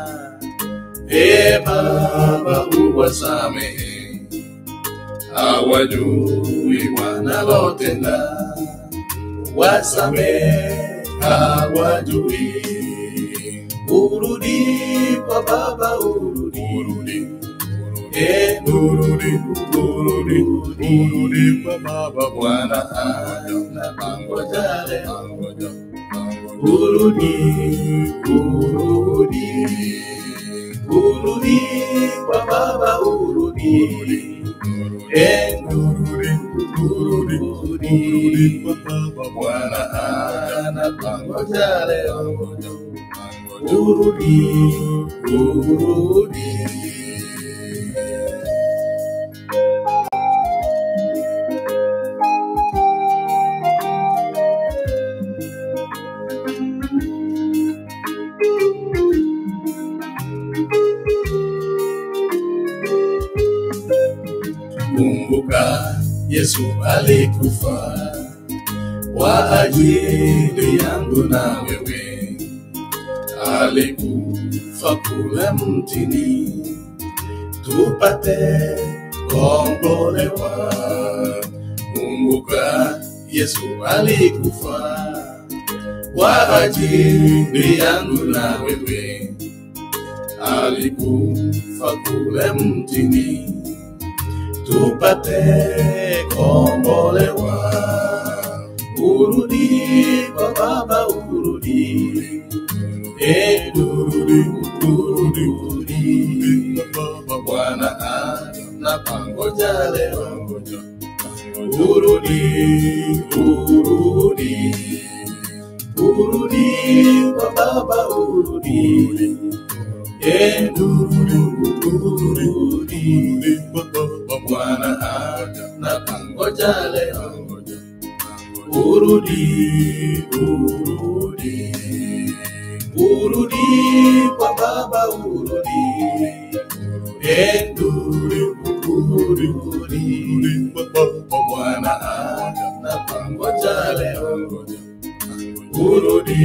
E Baba, uwasamehe, Hawajui wanalotenda, wasamehe hawajui. Urudi kwa Baba, urudi, urudi, e urudi, urudi, urudi kwa Baba. Bwana anangoja leo, urudi, urudi, urudi kwa Baba, urudi, e urudi, urudi, urudi kwa Baba. Bwana anangoja leo, urudi, urudi. Kumbuka Yesu alikufa kwa ajili yangu na wewe, alikufa kule mtini tupate kombolewa. Kumbuka Yesu alikufa kwa ajili yangu na wewe, alikufa kule mtini tupate kombolewa. Urudi kwa Baba, urudi, e urudi, urudi, urudi kwa Baba. Bwana anapangoja leo, urudi, urudi, urudi kwa Baba, urudi, e urudi, urudi, urudi kwa Baba. Bwana anapangoja leo, urudi, urudi, urudi kwa Baba, urudi, e urudi, urudi, urudi kwa Baba. Bwana anapangoja leo, urudi,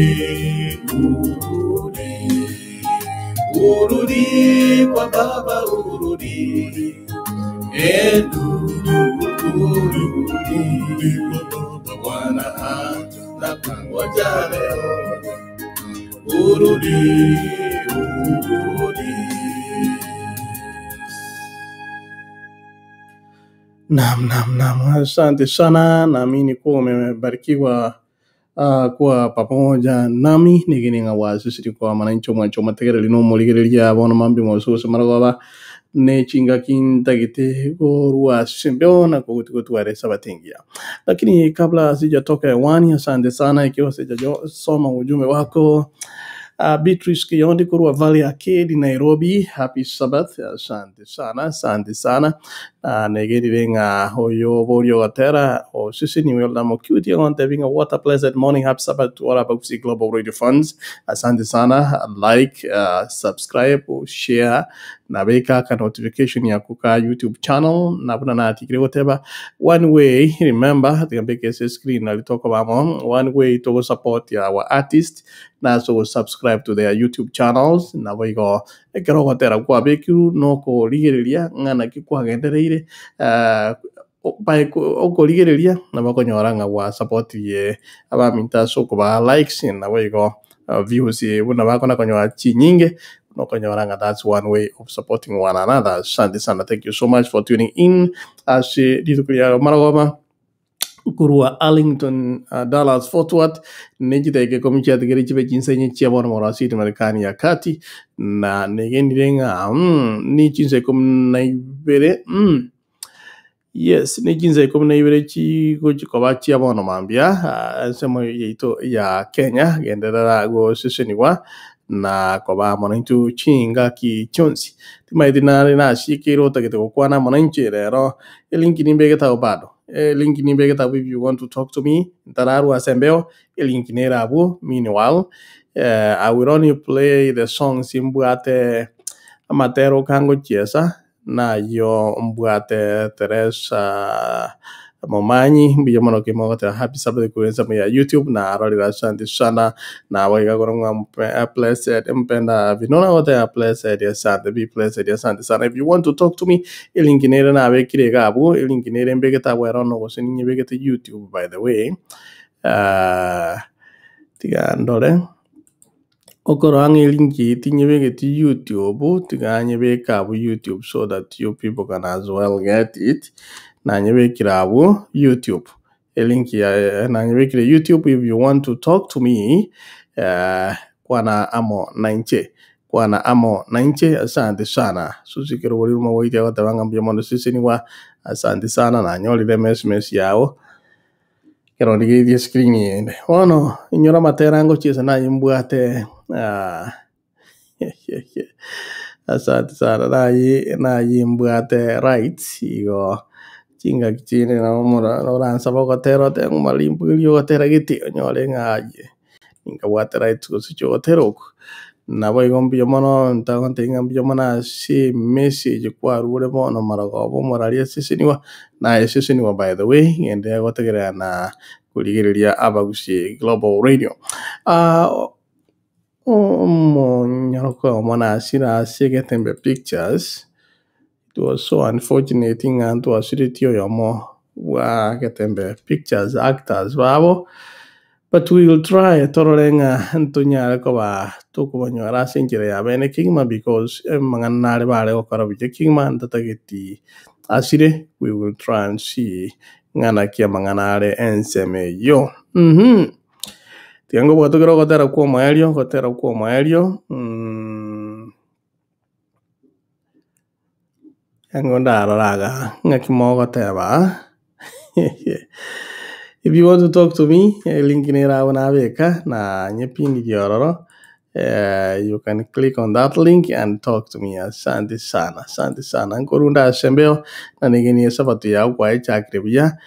urudi, urudi kwa Baba, urudi, e urudi, urudi kwa Baba. Bwana anapangoja leo, urudi, urudi. Naam, naam, naam, asante sana. Naamini kuwa umebarikiwa kuwa pamoja nami nigininga wasisiri kwa mwananchi mwancho mategereri no morigereria bono mambi mosusu marogoba ne chinga kintagite gorua simbeo na kugutugutware sabatingia. Lakini kabla sijatoka hewani, asante sana ikiwa sijasoma ujumbe wako. Beatrice Kiondi kurwa Valley Arcade Nairobi. Happy Sabbath. Asante sana, asante sana. Negerire nga hoyo borio gatera o sisi ni welda mo cutie on having a what a blessed morning. Happy Sabbath to all our Buxi Global Radio Funds. Asante sana. Like, subscribe, share na beka ka notification ya kuka YouTube channel na buna na atikire goteba one way. Remember tigambeke se screen na litoko bamo one way to support our artist na so subscribe to their YouTube channels na boigo ekero gotera kwa bekiru no korigereria ng'ana ki kwagendereire okorigereria na bakonyora ng'a gwa support ye abaminta ase okoba likes na boigo views buna bakona konyora chinyinge nokonyora ng'a that's one way of supporting one another. Asante sana, thank you so much for tuning in ase rituko ria maragoma kurwa Arlington, Dallas Fort Worth nechitaike komi chiatigere chibe chinsenye chia bono moro ase Marekani ya kati na negenire ng'a ni chinsa ikomi na ibere yes ni chinsa ikomi na ibere chigo chikoba chia bono mambia ensemo yaito ya Kenya genderera goseseniwa na koba mwananchi chingaki chionsi timaiti nare nashikire otagete gokwana mwananchi rero elinki nimbegetago bado link nimbegetago if you want to talk to me ntararwa asembeo elink nerabu. Meanwhile I will only play the songs imbwate amatero kango chiesa nayo mbwate Teresa Momanyi mbuya mono kegima ogoteba happy Sabbath korwa ensemo ya YouTube narorire asante sana nabo iga korwa ng'a mpe- blessed mpenda Vinona ogoteba blessed asante be blessed asante sana if you want to talk to me elink nere nabekire iga abwo elink nere mbegete abwo ero no gose ninyebegete YouTube by the way ah, tiga ndore. Okorora ng'a elink eye tinyebegeti YouTube, tiga nyebeke abwo YouTube so that you people can as well get it, nanyebekire abwo YouTube, elink yaye nanyebekire YouTube if you want to talk to me kwana amo nainche, kwana amo nainche asante sana. Susi Kerobori Rumagoiti agoteba ng'a mbuya mono sesenigwa, asante sana nanyorire emesmesi yago. Ekero ndigeretie escreen eyende. Bono inyora amatera ngochiesa naye mbwate asante sana naye naye mbwate rights igo chingaki chinde nabo mora oransabe ogotera otebe ng'a marimbugeria ogotera gete onyore ng'a aye ninkabwate rights gose chia ogotera oko. Naboigo mbuya mono ntagontebia ng'a mbuya mono ase emessage kwarure bono marogoba omorari asesenigwa, naye sesenigwa by the way, ngende gotegerera na korigereria Abagusii Global Radio. Omonyaroka omo nasire ase Getembe Pictures, it was so unfortunate ng'a ntwasiretie oyomo bwa Getembe Pictures actors babo, But we will try torore ng'a ntonyare koba tokobanyora ase enchera ya bene kegima because amang'ana nare bare gokora buya kegima ntatageti asire, we will try and see ng'a naki amang'ana are ensemo eyio. Uhum. Tiga nkobwatokere ogotera kwa omoerio, ogotera kwa omoerio mm. Nigo ndarora iga, ng'aki mogoteba If you want to talk to me, elink nere abwo nabeka, na nyepinirie ororo, you can click on that link and talk to me. Asante sana, asante sana. Nkorunda ase embeo, na negenie esabato yao kwayechakire buya,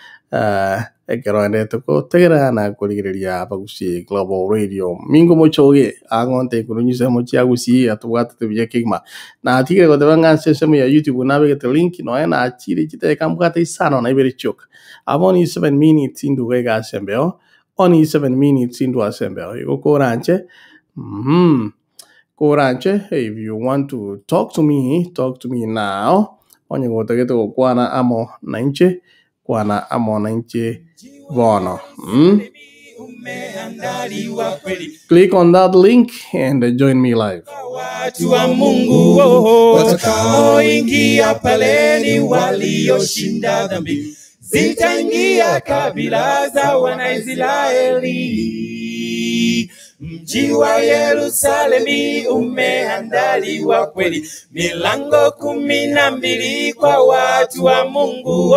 Ekero aendete gotegerera na korigereria Abagusii Global Radio, Mingo Mochoge agonta igoro chinsemo chia Gusii atobwatete buya kegima. Natigire goteba ng'a ase ensemo ya YouTube nabegete link nonya nachire chidakika mbwate isano na ibere chioka. Abwo only 7 minutes nduga iga ase embeo, only 7 minutes ndwo ase embeo. Igo koranche, mmh. Koranche, if you want to talk to me, talk to me now. Onye gotagete gokwana amo nainche, kwana amo nainche bono. Mm? Click on that link and join me live. Watu wa Mungu watakaoingia pale ni walioshinda dhambi, zitaingia kabila za Wanaisraeli. Mji wa Yerusalemi umeandaliwa kweli, milango 12 kwa watu wa Mungu.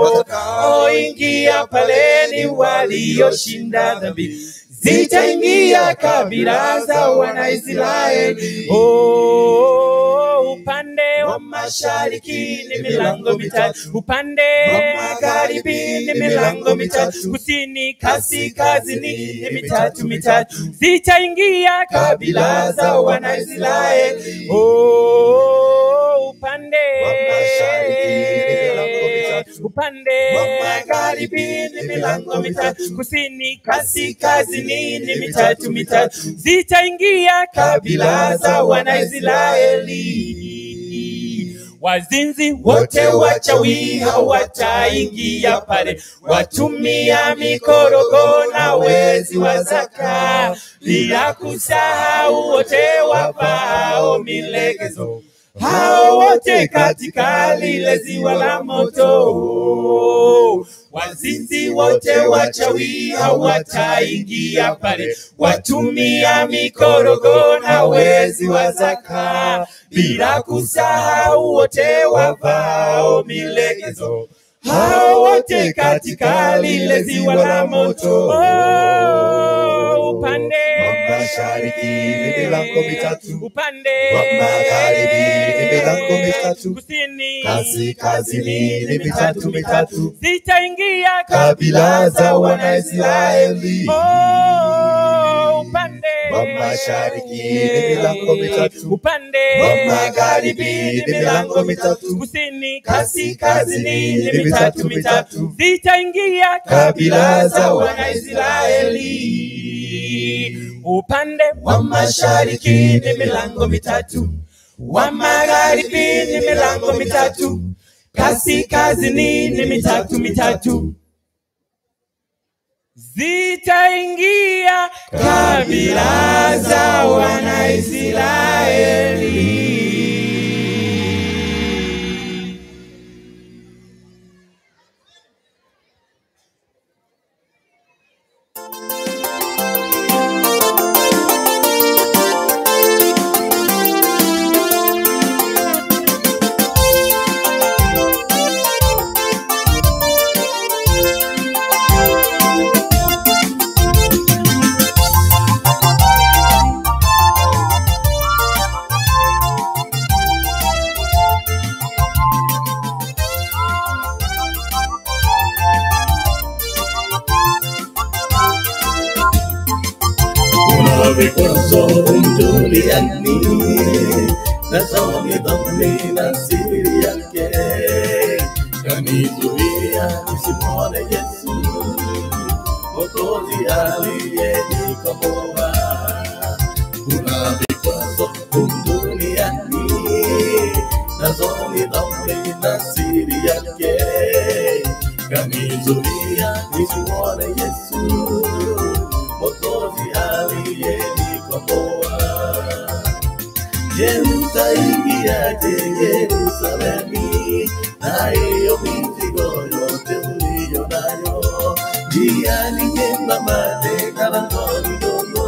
Watakaoingia pale ni walioshinda dhambi, zitaingia kabila za Wanaisraeli. Oh, upande wa mashariki ni milango mitatu, upande wa magharibi ni milango mitatu, kusini, kaskazini ni mitatu mitatu, zitaingia kabila za Wanaisraeli. Oh, upande wa mashariki ni milango mitatu, upande wa magharibi ni milango mitatu, kusini, kaskazini ni mitatu mitatu, zitaingia kabila za Wanaisraeli. Wazinzi wote wachawi hawataingia pale, watumia mikorogo na wezi wa zaka, bila kusahau wote wavaao milegezo, hao wote katika lile ziwa la moto. Wazinzi wote wachawi hawataingia pale, watumia mikorogo na wezi wa zaka, bila kusahau wote wavao milegezo, hao wote katika lile ziwa la moto. Oh, upande wa mashariki ni milango mitatu, upande wa magharibi ni milango mitatu, kusini, kaskazini ni mitatu mitatu, zitaingia kabila za Wanaisraeli. Oh, upande Upande Wa mashariki ni milango mitatu, upande wa magharibi ni milango mitatu, kusini kaskazini ni mitatu mitatu, zitaingia kabila za Wanaisraeli. Upande Wa mashariki ni milango mitatu, wa magharibi ni milango mitatu, kaskazini ni mitatu mitatu, zitaingia kabila za Wanaisraeli. Kuna vikwazo duniani, nazo ni dhambi na siri yake, kanizuia nisimwone Yesu, Mwokozi aliyenikomboa. Kuna vikwazo duniani, nazo ni dhambi na siri yake, kanizuia nisimwone Yesu, Mwokozi aliyenikomboa. Je, utaingiaje Yerusalemu na hiyo mizigo yote uliyo nayo? Njia ni nyembamba tena langoni dogo,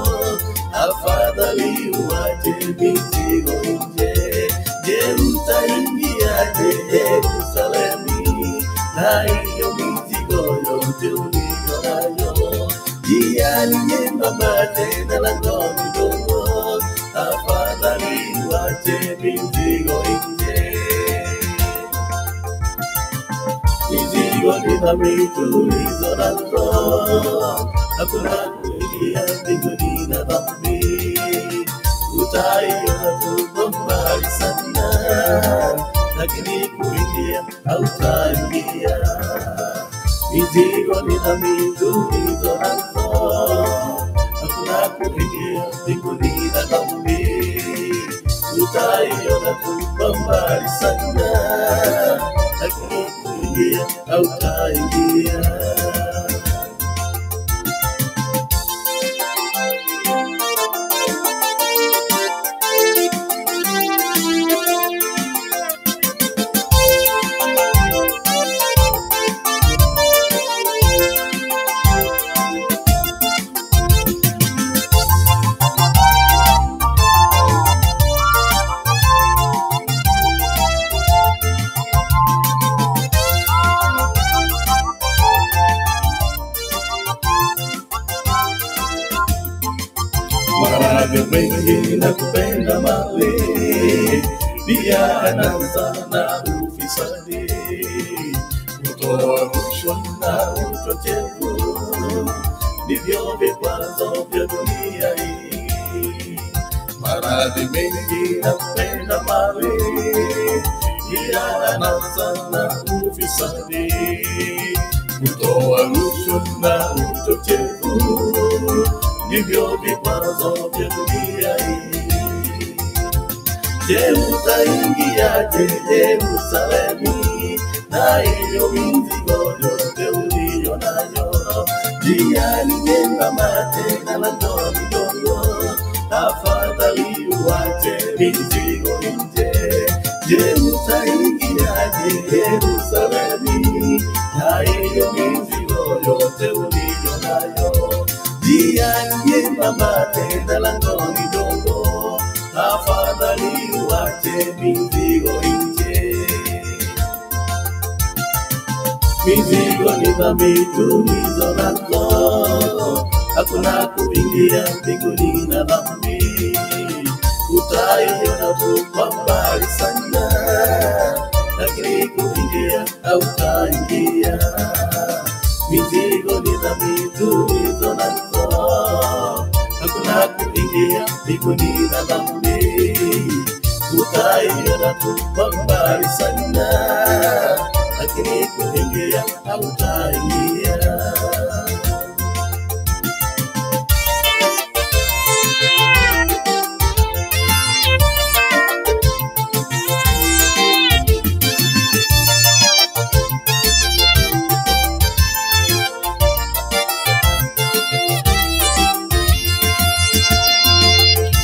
afadhali uache mizigo nje. Je, utaingiaje Yerusalemu na hiyo mizigo yote uliyo nayo? Njia ni nyembamba tena langoni dogo, afadhali uache mizigo nje. Mizigo ni dhambi tulizo nazo, hakuna kuingia mbinguni na dhambi. Utaiona tuko mbali sana, lakini kuingia hautaingia. Mizigo ni dhambi tulizo nazo, hakuna kuingia mbinguni na dhambi. Utaiona tuko mbali sana, lakini kuingia hautaingia. Maradhi mengi na kupenda mali, pia anasa na ufisadi, kutoa rushwa na uchochevu, ndivyo vikwazo vya dunia hii. Maradhi mengi na kupenda mali, pia anasa na ufisadi, kutoa rushwa na uchochevu ndivyo vikwazo vya dunia hii. Je, utaingiaje Yerusalemu na hiyo mizigo yote uliyo nayo? Njia ni nyembamba tena langoni dogo, afadhali uache mizigo nje. Je, utaingiaje Yerusalemu na hiyo mizigo yote uliyo nayo? Njia ni nyembamba tena langoni dogo, afadhali uache mizigo nje. Mizigo ni dhambi tulizo nazo, hakuna kuingia mbinguni na dhambi. Utaiona tu kwa mbali sana, lakini kuingia hautaingia. Mizigo ni dhambi tulizo nazo, hakuna mbinguni na dhambi. Utaiona tu kwa mbali sana, lakini kuingia hautaingia.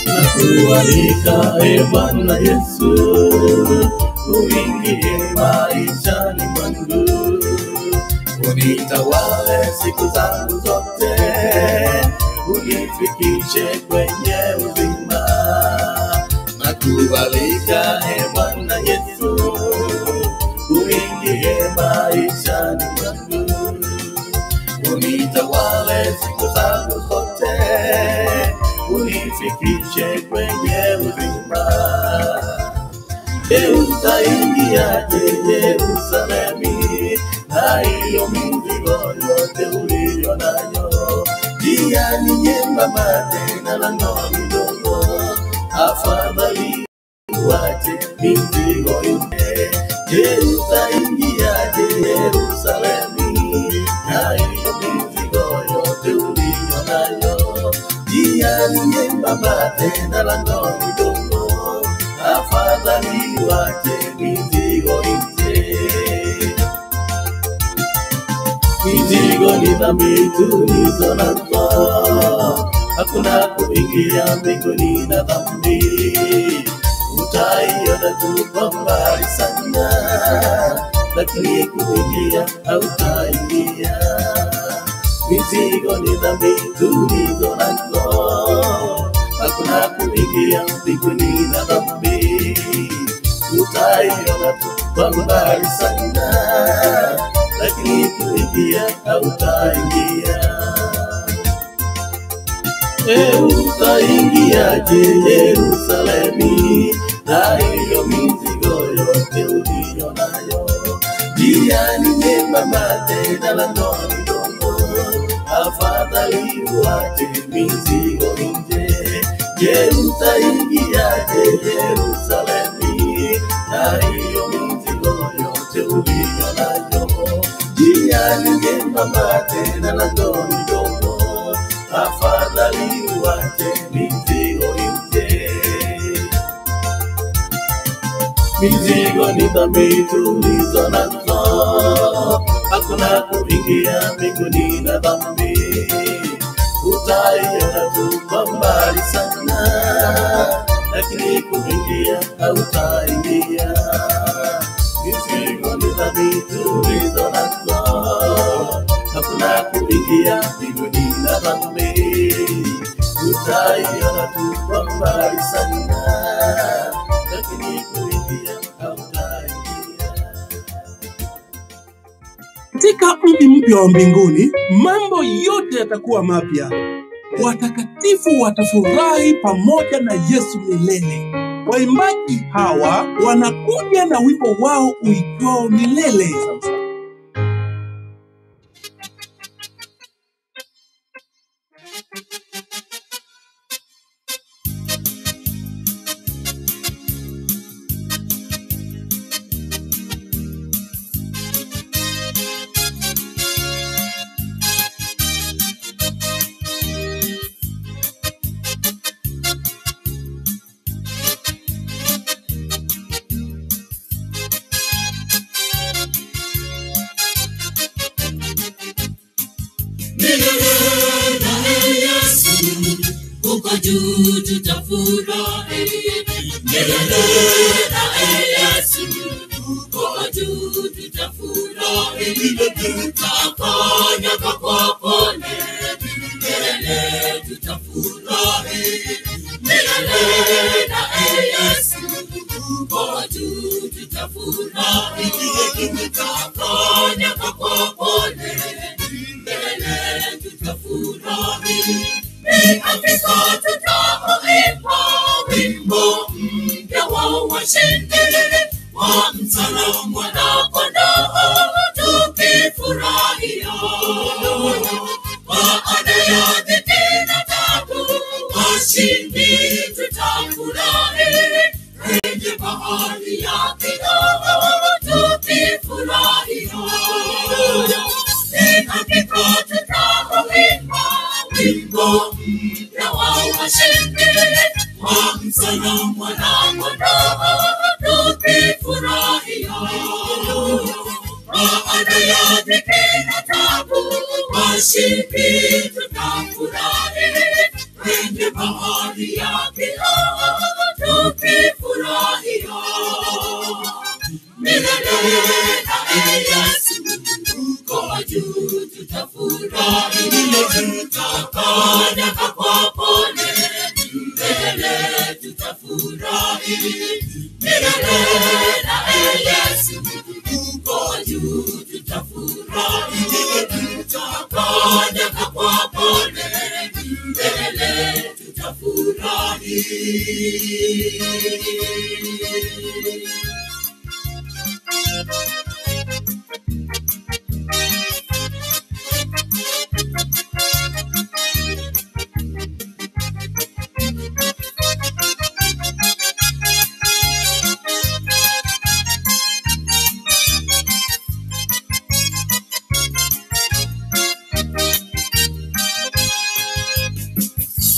Nakualika e Bwana Yesu, uingie maishani mwangu, unitawale siku zangu zote, unifikishe kwenye uzima. Nakualika e Bwana Yesu, uingie maishani mwangu, unitawale siku zangu zote, unifikishe kwenye uzima. Je, utaingiaje Yerusalemu na hiyo mizigo yote uliyo nayo? Njia ni nyembamba tena lango ni dogo, afadhali uache mizigo yote. Je, utaingiaje Yerusalemu na hiyo mizigo yote uliyo nayo? Njia ni nyembamba tena lango ni dogo, afadhali uache mizigo yote. Mizigo ni dhambi tulizo nazo, hakuna kuingia mbinguni na dhambi. Utaiona tu kwa mbali sana, lakini kuingia hautaingia. Mizigo ni dhambi tulizo nazo, hakuna kuingia mbinguni na dhambi. Utaiona tu kwa mbali sana, lakini kuingia hautaingia. E, utaingiaje Yerusalemu na hiyo mizigo yote uliyo nayo? Njia ni nyembamba tena lango ni dogo, afadhali uache mizigo nje. Je, utaingiaje Yerusalemu na hiyo mizigo yote uliyo nayo? Njia ni nyembamba tena lango ni dogo, afadhali uache mizigo nje. Mizigo ni dhambi tulizo nazo, hakuna kuingia mbinguni na dhambi. Utaiona tu kwa mbali sana, lakini kuingia hautaingia. Mizigo ni dhambi tulizo nazo, hakuna kuingia mbinguni na dhambi. Utaiona tu kwa mbali sana, lakini kuingia hautaingia. Katika mji mpya wa mbinguni, mambo yote yatakuwa mapya. Watakatifu watafurahi pamoja na Yesu milele. Waimbaji hawa wanakuja na wimbo wao uitwao Milele. Milele na Yesu, huko juu tutafurahi. Milele na Yesu, huko juu tutafurahi. Tutafanya kwa pole, milele tutafurahi. Milele na Yesu, huko juu tutafurahi. Tutafanya kwa pole, milele tutafurahi. Ni hakika tutauimba wimbo mpya wa washindi wa msala mwana-kondoo, tukifurahia baada ya dhiki na taabu, washindi Washindi tutafurahi kwenye bahari ya kioo tukifurahia milele na Yesu uko juu tutafurahi tutakanyaga kwa pole milele tutafurahi milele na Yesu uko juu tutafurahi tutakanyaga kwa pole milele tutafurahi.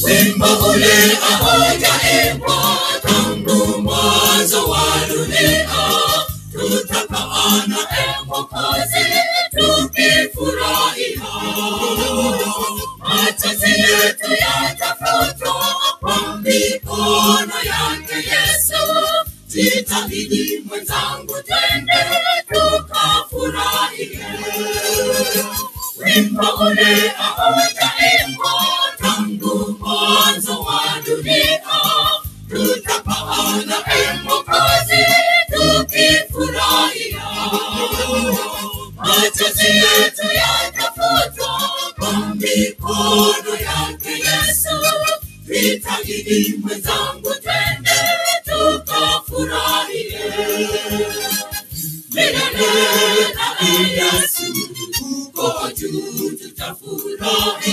Wimbo ule haujaimbwa tangu mwanzo wa dunia, tutakaa naye Mwokozi tukifurahia. Machozi yetu yatafutwa kwa mikono yake Yesu. Jitahidi mwenzangu, twende tukafurahie. Wimbo ule haujaimbwa tangu mwanzo wa dunia, tutakaa naye Mwokozi tukifurahia. Machozi yetu yatafutwa kwa mikono yake Yesu. Jitahidi mwenzangu, twende tukafurahie milele na Yesu uko juu tutafurahi,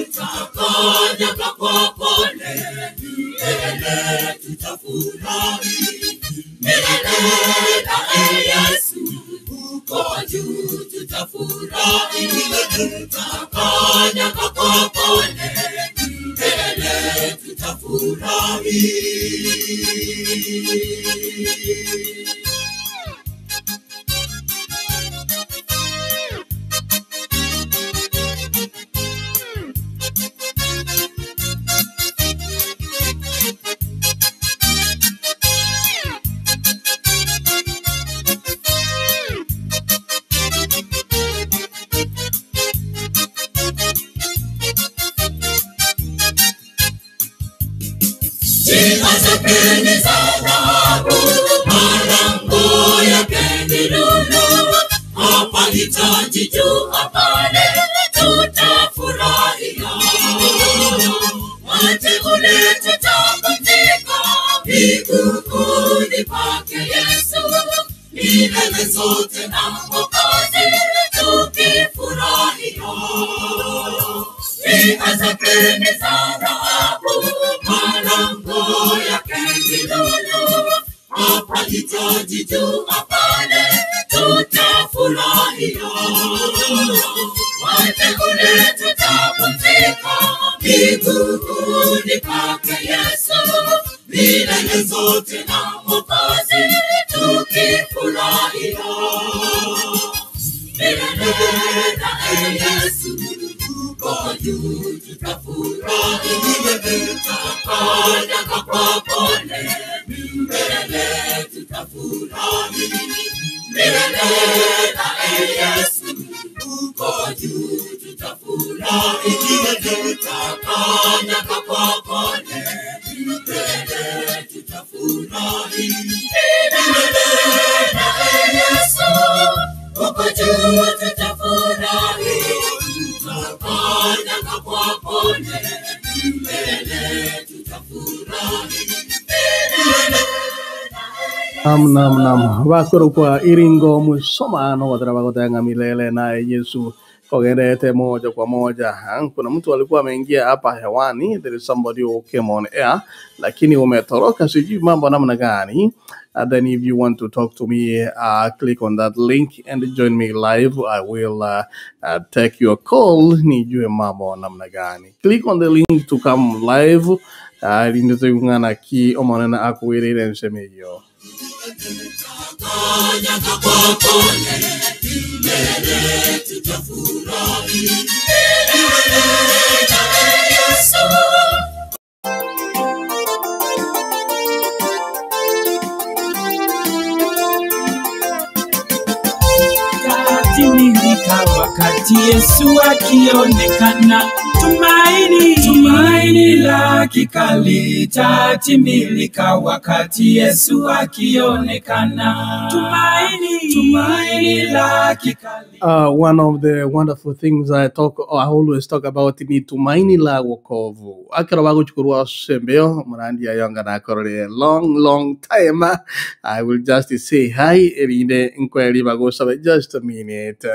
tutakanyaga kwa pole milele tutafurahi milele na Yesu uko juu tutafurahi, tutakanyaga kwa pole milele tutafurahi. Njia zake ni za dhahabu, malango yake ni lulu. Hapa hitaji jua pale, tutafurahia. Wateule tutapumzika miguuni pake Yesu, milele zote na Mwokozi tukifurahia. Njia zake ni za dhahabu, malango yake ni lulu. Hapa hitaji jua pale, tutafurahia. Wateule tutapumzika miguuni pake Yesu, milele zote na Mwokozi tukifurahia. Milele na Yesu uko juu tutafurahi, tutakanyaga kwa pole milele tutafurahi milele na Yesu uko juu tutafurahi, tutakanyaga kwa pole milele tutafurahi milele na Yesu uko juu tutafurahi, tutakanyaga kwa pole milele tutafurahi milele. Nam nam nam bakorokwa iringo musomano watara bagotenga milele naye Yesu kogerete moja kwa moja. Ha, Kuna mtu alikuwa ameingia hapa hewani, there is somebody who came on air, lakini umetoroka, sijui mambo namna gani. And then if you want to talk to me, click on that link and join me live. I will take your call, nijue mambo namna gani. Click on the link to come live. Rinde tuingana ki omonena akuwirire nsemeyo. Kanyaga kwa pole milele tutafurahi. litatimilika wakati Yesu akionekana. Tumaini, tumaini la hakika litatimilika wakati Yesu akionekana. Tumaini, tumaini la hakika One of the wonderful things I always talk about ni tumaini la wokovu. Akero baguchukurwa sembeo murandi ayonga nakorore long long time. I will just say hi erinde nkweli bagusabe just a minute.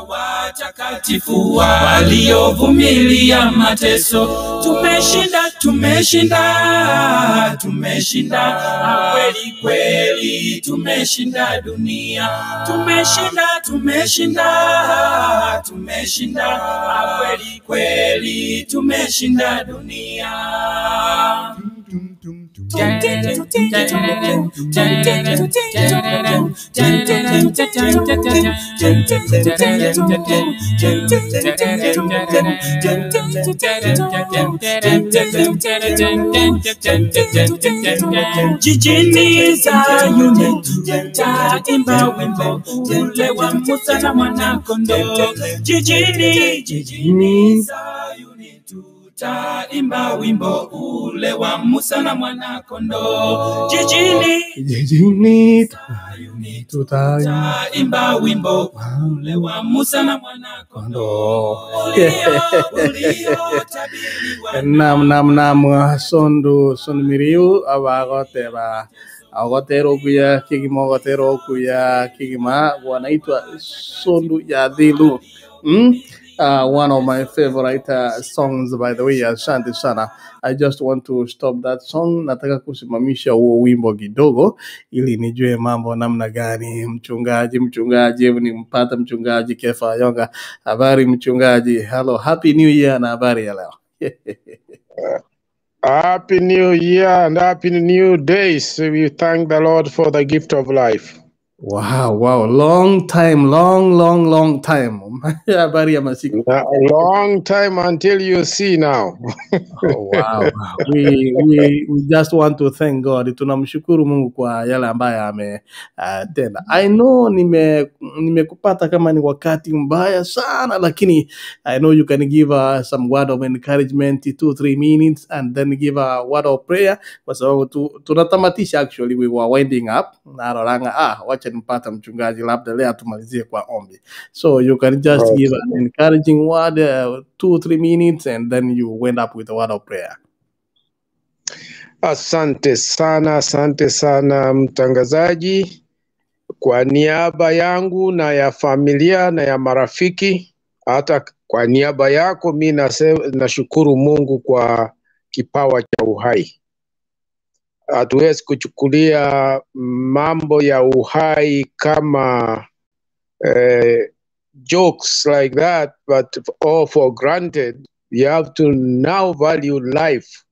Watakatifu waliovumilia mateso. Tumeshinda, tumeshinda, tumeshinda kweli kweli, tumeshinda dunia. Tumeshinda, tumeshinda, tumeshinda kweli kweli, tumeshinda dunia. Jijini Zayuni tutaimba wimbo ule wa Musa na mwana-kondoo. Jijini, jijini Zayuni tutaimba wimbo ule wa Musa na mwana-kondoo. Jijini, Jijini tutaimba tutaimba wimbo ule wa Musa na mwana-kondoo. Nam nam nam sondu sondu miriu abagoteba agotera okuya kigima ogotera okuya kigima wanaitwa Sondu ya Dhilu. One of my favorite songs by the way. Asante sana. I just want to stop that song. Nataka kusimamisha huo wimbo kidogo ili nijue mambo namna gani. Mchungaji, mchungaji, hebu nimpata mchungaji Kefa Ayonga. Habari mchungaji? Hello, happy new year na habari ya leo. Happy New Year and Happy New Days. We thank the Lord for the gift of life. Wow, wow, long time, long, long, long time. Habari ya masiku. A long time until you see now. Oh, wow. We just want to thank God. Tunamshukuru Mungu kwa yale ambayo ametenda. I know nimekupata kama ni wakati mbaya sana, lakini I know you can give us some word of encouragement, 2-3 minutes, and then give a word of prayer, kwa sababu tunatamatisha. Actually we were winding up. Naroranga, wacha nimpata mchungaji labda leo tumalizie kwa ombi. So you can just Okay. give an encouraging word, 2-3 minutes, and then you went up with a word of prayer. Asante sana, asante sana mtangazaji. Kwa niaba yangu na ya familia na ya marafiki, hata kwa niaba yako mi nashukuru Mungu kwa kipawa cha uhai. Hatuwezi kuchukulia mambo ya uhai kama jokes like that, but all for granted. We have to now value life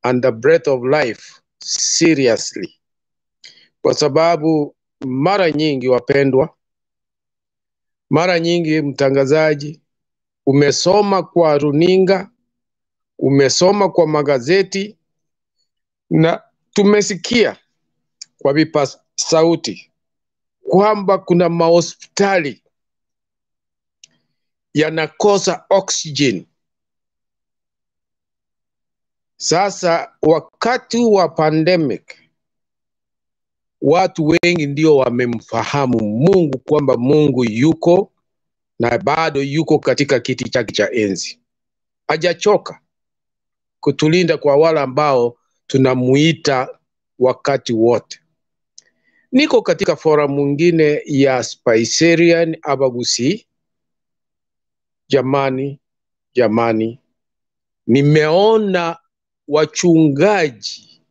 and the breath of life seriously, kwa sababu mara nyingi wapendwa, mara nyingi mtangazaji, umesoma kwa runinga, umesoma kwa magazeti na tumesikia kwa vipa sauti kwamba kuna mahospitali yanakosa oxygen. Sasa wakati wa pandemic, watu wengi ndio wamemfahamu Mungu kwamba Mungu yuko na bado yuko katika kiti chake cha enzi. Hajachoka kutulinda kwa wale ambao tunamuita wakati wote. Niko katika forum mwingine ya Spicerian Abagusi. Jamani, jamani, nimeona wachungaji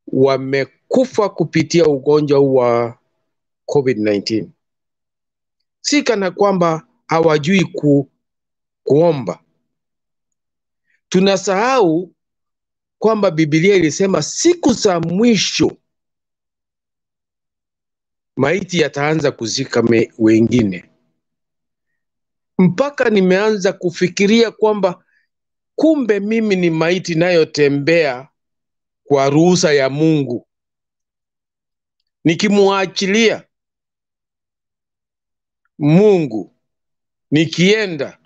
wamekufa kupitia ugonjwa huu wa COVID-19. Si kana kwamba hawajui kuomba. Tunasahau kwamba Biblia ilisema siku za mwisho maiti yataanza kuzika wengine. Mpaka nimeanza kufikiria kwamba kumbe mimi ni maiti inayotembea kwa ruhusa ya Mungu. Nikimwachilia Mungu, nikienda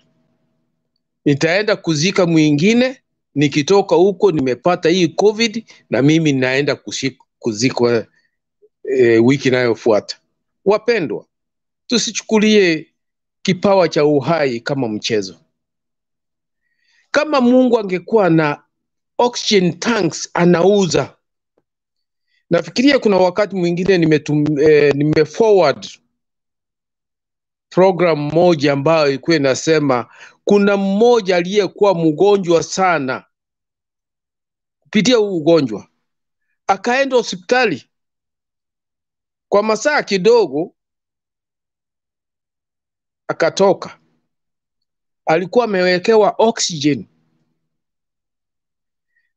nitaenda kuzika mwingine, nikitoka huko nimepata hii COVID na mimi naenda kuzikwa wiki inayofuata. Wapendwa, tusichukulie kipawa cha uhai kama mchezo. Kama Mungu angekuwa na oxygen tanks anauza, nafikiria kuna wakati mwingine nimeforward program moja ambayo ilikuwa inasema kuna mmoja aliyekuwa mgonjwa sana kupitia huu ugonjwa, akaenda hospitali kwa masaa kidogo, akatoka, alikuwa amewekewa oxygen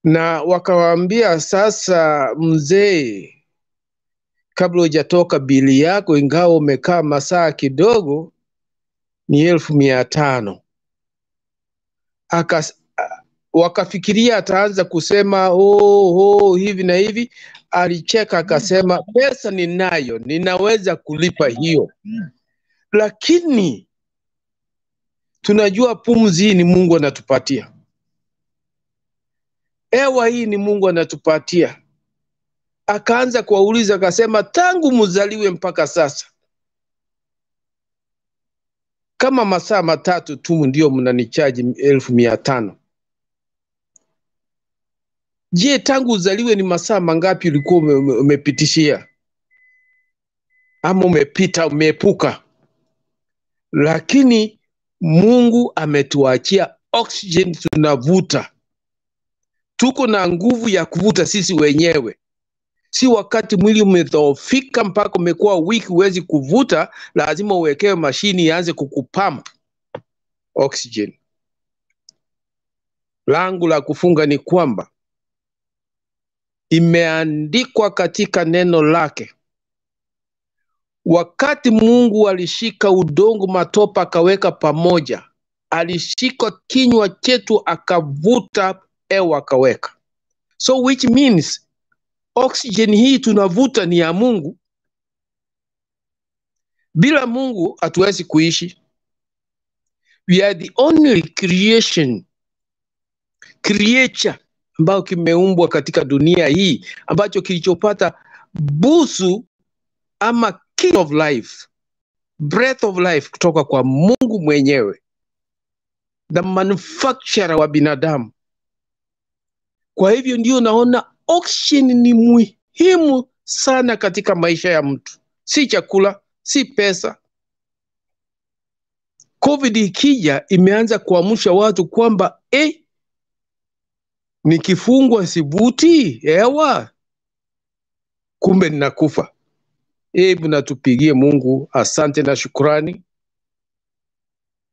na wakawaambia, sasa mzee, kabla hujatoka bili yako, ingawa umekaa masaa kidogo, ni 500,000. Wakafikiria ataanza kusema oh, hivi na hivi. Alicheka akasema, pesa ninayo, ninaweza kulipa hiyo, lakini tunajua pumzi hii ni Mungu anatupatia, hewa hii ni Mungu anatupatia. Akaanza kuwauliza akasema, tangu mzaliwe mpaka sasa, kama masaa matatu tu ndio mnanichaji 500,000. Je, tangu uzaliwe ni masaa mangapi ulikuwa umepitishia ama umepita, umeepuka? Lakini Mungu ametuachia oxygen tunavuta, tuko na nguvu ya kuvuta sisi wenyewe. Si wakati mwili umedhoofika mpaka umekuwa weak, huwezi kuvuta, lazima uwekewe mashini ianze kukupump oxygen. Langu la kufunga ni kwamba imeandikwa katika neno lake, wakati Mungu alishika udongo matopa akaweka pamoja, alishika kinywa chetu akavuta hewa akaweka. So which means oxygen hii tunavuta ni ya Mungu. Bila Mungu hatuwezi kuishi. We are the only creature ambayo kimeumbwa katika dunia hii ambacho kilichopata busu ama key of life, breath of life kutoka kwa Mungu mwenyewe, the manufacturer wa binadamu. Kwa hivyo ndio naona oxygen ni muhimu sana katika maisha ya mtu, si chakula, si pesa. COVID ikija imeanza kuamsha watu kwamba nikifungwa sivuti hewa, kumbe ninakufa. Hebu natupigie Mungu asante na shukrani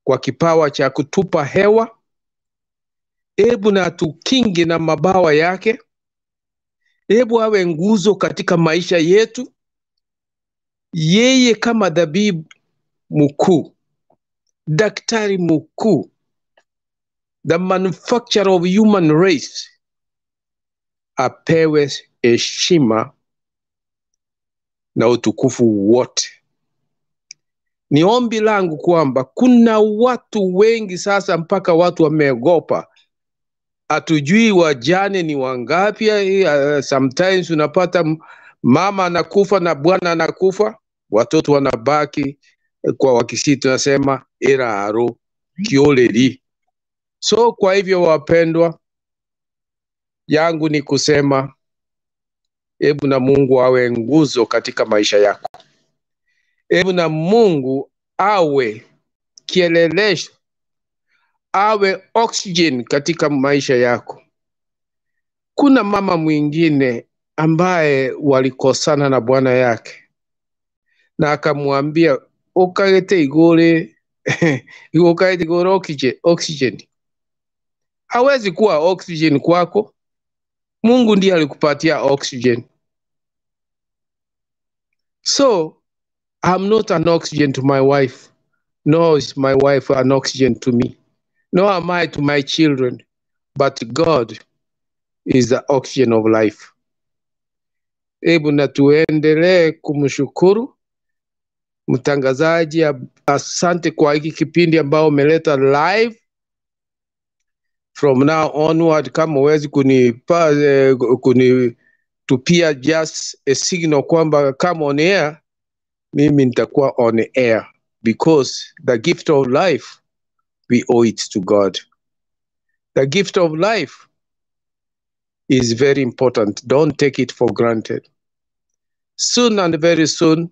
kwa kipawa cha kutupa hewa. Hebu na tukinge na mabawa yake. Hebu awe nguzo katika maisha yetu. Yeye kama dhabibu mkuu, daktari mkuu, the manufacturer of human race, apewe heshima na utukufu wote. Ni ombi langu kwamba kuna watu wengi sasa mpaka watu wameogopa, hatujui wajane ni wangapi. Sometimes unapata mama anakufa na bwana anakufa, watoto wanabaki kwa Wakisii tunasema iraro kioleli. So kwa hivyo wapendwa, yangu ni kusema hebu na Mungu awe nguzo katika maisha yako. Hebu na Mungu awe kielelezo, awe oxygen katika maisha yako. Kuna mama mwingine ambaye walikosana na bwana yake, na akamwambia ukalete igore ukalete igore oxygen. Hawezi kuwa oxygen kwako. Mungu ndiye alikupatia oxygen. So I'm not an oxygen to my wife, nor is my wife an oxygen to me, nor am I to my children, but God is the oxygen of life. Hebu na tuendelee kumshukuru. Mtangazaji, asante kwa hiki kipindi ambao umeleta live. From now onward, kama huwezi kunipa kunitupia just a signal kwamba come on air, mimi nitakuwa on air because the gift of life we owe it to God. The gift of life is very important. Don't take it for granted. Soon and very soon,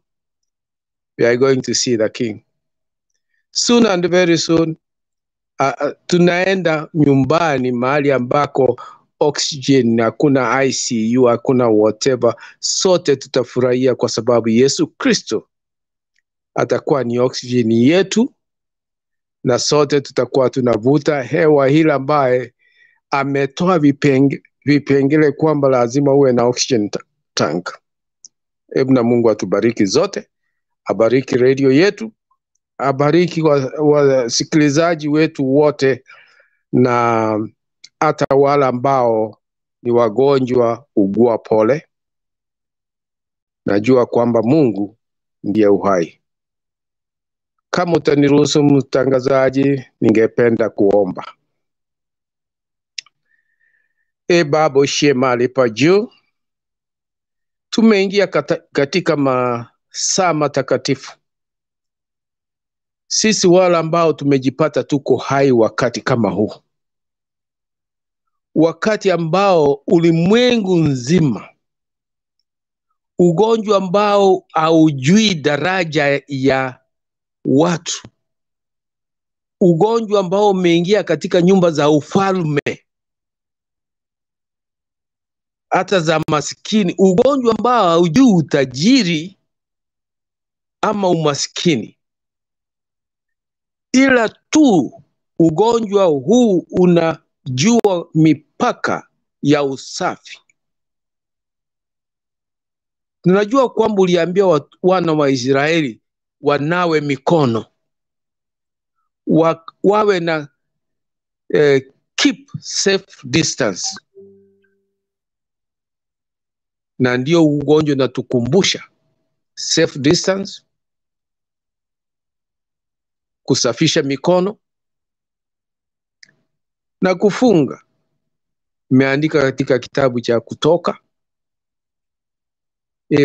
we are going to see the King. Soon and very soon, tunaenda nyumbani mahali ambako oxygen, hakuna ICU, hakuna whatever. Sote tutafurahia kwa sababu Yesu Kristo atakuwa ni oxygen yetu, na sote tutakuwa tunavuta hewa hile ambaye ametoa vipengele kwamba lazima uwe na oxygen tank. Hebu na Mungu atubariki zote, abariki radio yetu, abariki wasikilizaji wetu wote, na hata wale ambao ni wagonjwa, ugua pole. Najua kwamba Mungu ndiye uhai. Kama utaniruhusu mtangazaji, ningependa kuomba. E Baba ushie mahali pa juu, tumeingia katika masaa matakatifu. Sisi wale ambao tumejipata tuko hai wakati kama huu, wakati ambao ulimwengu nzima, ugonjwa ambao haujui daraja ya watu, ugonjwa ambao umeingia katika nyumba za ufalme, hata za maskini, ugonjwa ambao haujui utajiri ama umaskini, ila tu ugonjwa huu unajua mipaka ya usafi. Tunajua kwamba uliambia wana wa Israeli wanawe mikono, wawe na keep safe distance. Na ndio ugonjwa unatukumbusha safe distance, kusafisha mikono na kufunga. Imeandika katika kitabu cha Kutoka.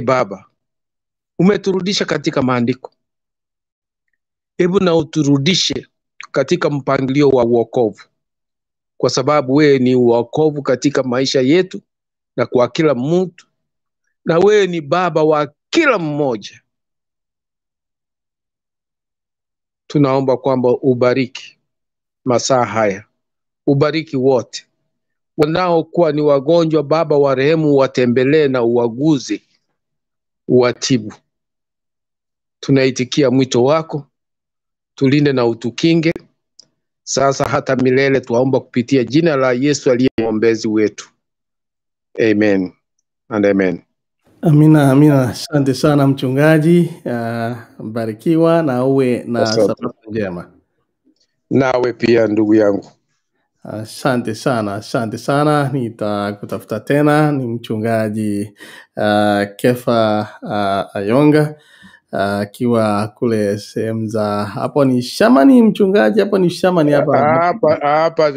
Baba, umeturudisha katika maandiko, hebu na uturudishe katika mpangilio wa wokovu, kwa sababu wewe ni wokovu katika maisha yetu na kwa kila mtu, na wewe ni baba wa kila mmoja. Tunaomba kwamba ubariki masaa haya, ubariki wote wanaokuwa ni wagonjwa. Baba wa rehemu, watembelee na uwaguze, uwatibu. Tunaitikia mwito wako, tulinde na utukinge sasa hata milele. Tuomba kupitia jina la Yesu aliye mwombezi wetu. Amen and amen. Amina, amina. Asante sana mchungaji. Barikiwa na uwe na sabato njema. Nawe pia ndugu yangu. Asante sana, asante sana. Nitakutafuta tena. Ni mchungaji Kefa Ayonga akiwa kule sehemu za hapo ni Shamani. Mchungaji, hapo ni Shamani hapa. Hapa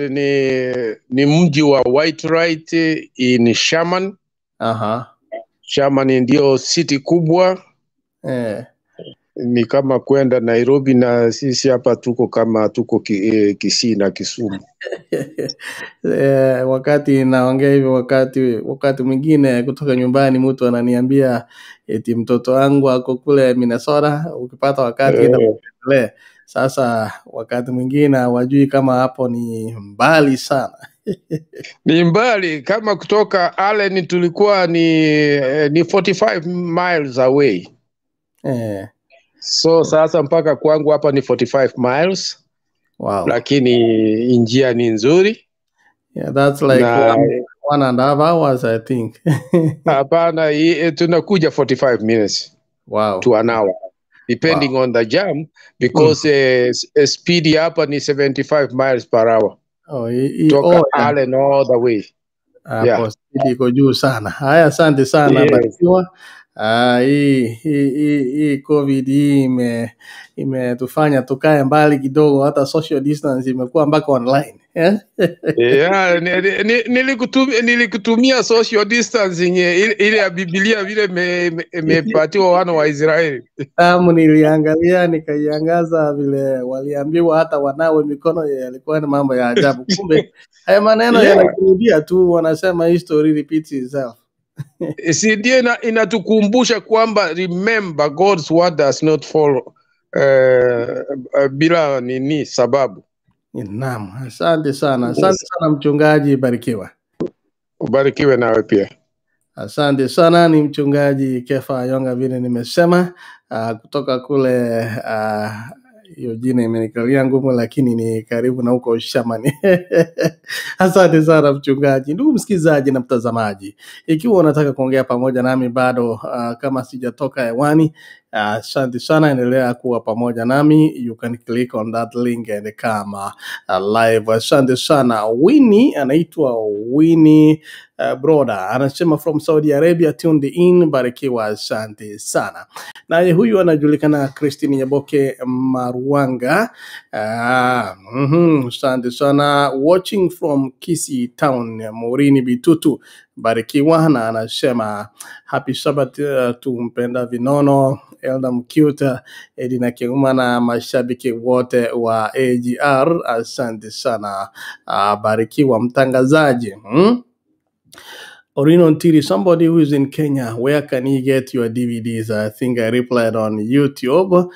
ni mji wa Whitewright in Sherman. Sherman ndio city kubwa. Ni kama kwenda Nairobi, na sisi hapa tuko kama tuko Kisii na Kisumu. Wakati naongea hivyo, wakati mwingine kutoka nyumbani mtu ananiambia eti mtoto wangu ako kule Minnesota, ukipata wakati eh. Sasa wakati mwingine hawajui kama hapo ni mbali sana. Ni mbali kama kutoka Allen tulikuwa ni 45 miles away. So sasa mpaka kwangu hapa ni 45 miles. Wow. Lakini njia ni nzuri. Yeah, that's like na, 1.5 hours I think. Hapana, tunakuja 45 minutes. Wow. To an hour depending on the jam because speed hapa ni 75 miles per hour. Oh, toka yeah. Allen all the way. Hapo speed iko juu sana. Haya, asante sana, Yes. barikiwa. Ah, hii hii hii hii COVID hii imetufanya tukae mbali kidogo, hata social distance imekuwa mpaka online eh? Yeah, nilikutumia social distancing ile ya Biblia vile imepatiwa wana wa Israeli. Tamu niliangalia nikaiangaza vile waliambiwa hata wanawe mikono, yalikuwa ni mambo ya ajabu. Kumbe haya maneno yanajirudia tu, wanasema history repeats itself. Si ndio inatukumbusha kwamba remember God's word does not fall bila nini sababu. Naam, asante sana, asante sana mchungaji, barikiwa. Ubarikiwe nawe pia. Asante sana, ni mchungaji Kefa Ayonga vile nimesema, kutoka kule hiyo jina imenikalia ngumu, lakini ni karibu na huko Shamani. Asante sana mchungaji. Ndugu msikilizaji na mtazamaji, ikiwa unataka kuongea pamoja nami bado, kama sijatoka hewani, asante sana, endelea kuwa pamoja nami. You can click on that link and come live. Asante sana. Winnie anaitwa Winnie Broda anasema from Saudi Arabia, tuned in, barikiwa, asante sana. Naye huyu anajulikana Christine Nyaboke Marwanga. Asante sana, watching from Kisii Town, Morini Bitutu, barikiwa. Na anasema happy Sabbath tumpenda vinono Elda Mkiuta, Edina Kiuma na mashabiki wote wa AGR, asante sana. Barikiwa mtangazaji. Orino Ntiri, somebody who is in Kenya, where can he get your DVDs? I think I replied on YouTube.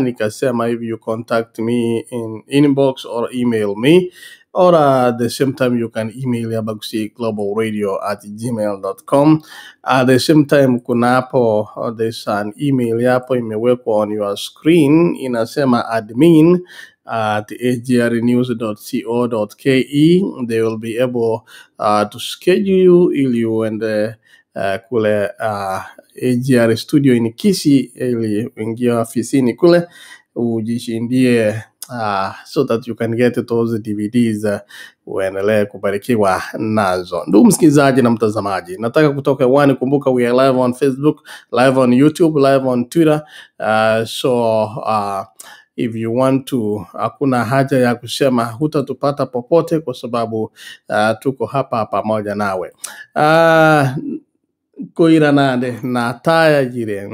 Nikasema if you contact me in inbox or email me, or at the same time you can email abagusii.globalradio@gmail.com. At the same time kuna hapo, there's an email hapo imewekwa on your screen inasema admin at agrnews.co.ke. They will be able to schedule you ili uende kule AGR studio in Kisii, ili uingie ofisini kule ujishindie, so that you can get those DVDs, uendelee kubarikiwa nazo. Ndugu msikilizaji na mtazamaji, nataka kutoka hewani. Kumbuka we are live on Facebook, live on YouTube, live on Twitter. So if you want to, hakuna haja ya kusema hutatupata popote kwa sababu tuko hapa pamoja nawe. Koira nade na taya jire.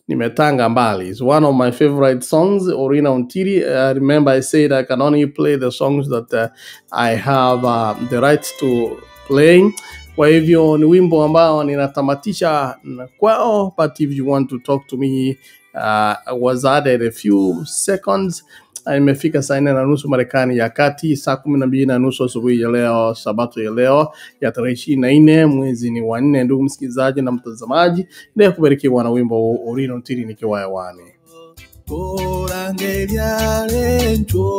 Nimetanga mbali. It's one of my favorite songs, Orina Ontiri. Remember I said I can only play the songs that I have the right to play. Kwa hivyo ni wimbo ambao ninatamatisha kwao, but if you want to talk to me, was added a few seconds. Imefika saa 4:30 Marekani ya kati, saa 12:30 asubuhi ya leo, Sabato ya leo ya tarehe 24 mwezi ni wa 4. Ndugu msikilizaji na mtazamaji, endelea kubarikiwa na wimbo huu Orino Ntiri nikiwa hewani. Korangeria lencho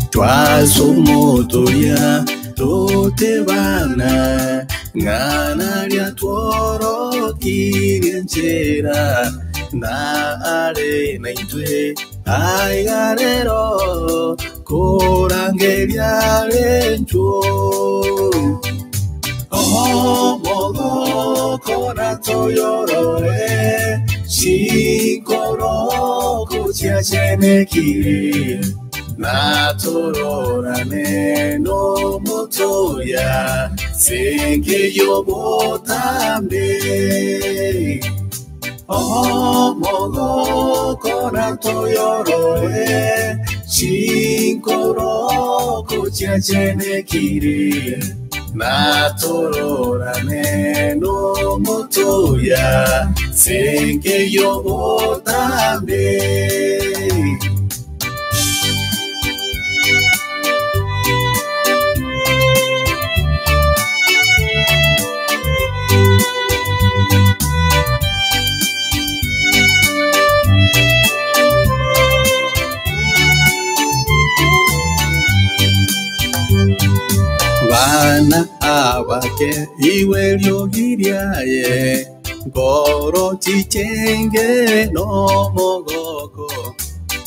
twasomotoria totebana ng'ana ria tworokirie nchera na are na itwe aigarero korangeria lencho omogoko na toyorore chikoroko chiachenekire na tororane no motoya senge yobotambe omogoko na toyorore chikoroko chiachenekire na tororane no motoya senge yobotambe. Bana abake iwe lyogiriaye ngoro chichenge no mogoko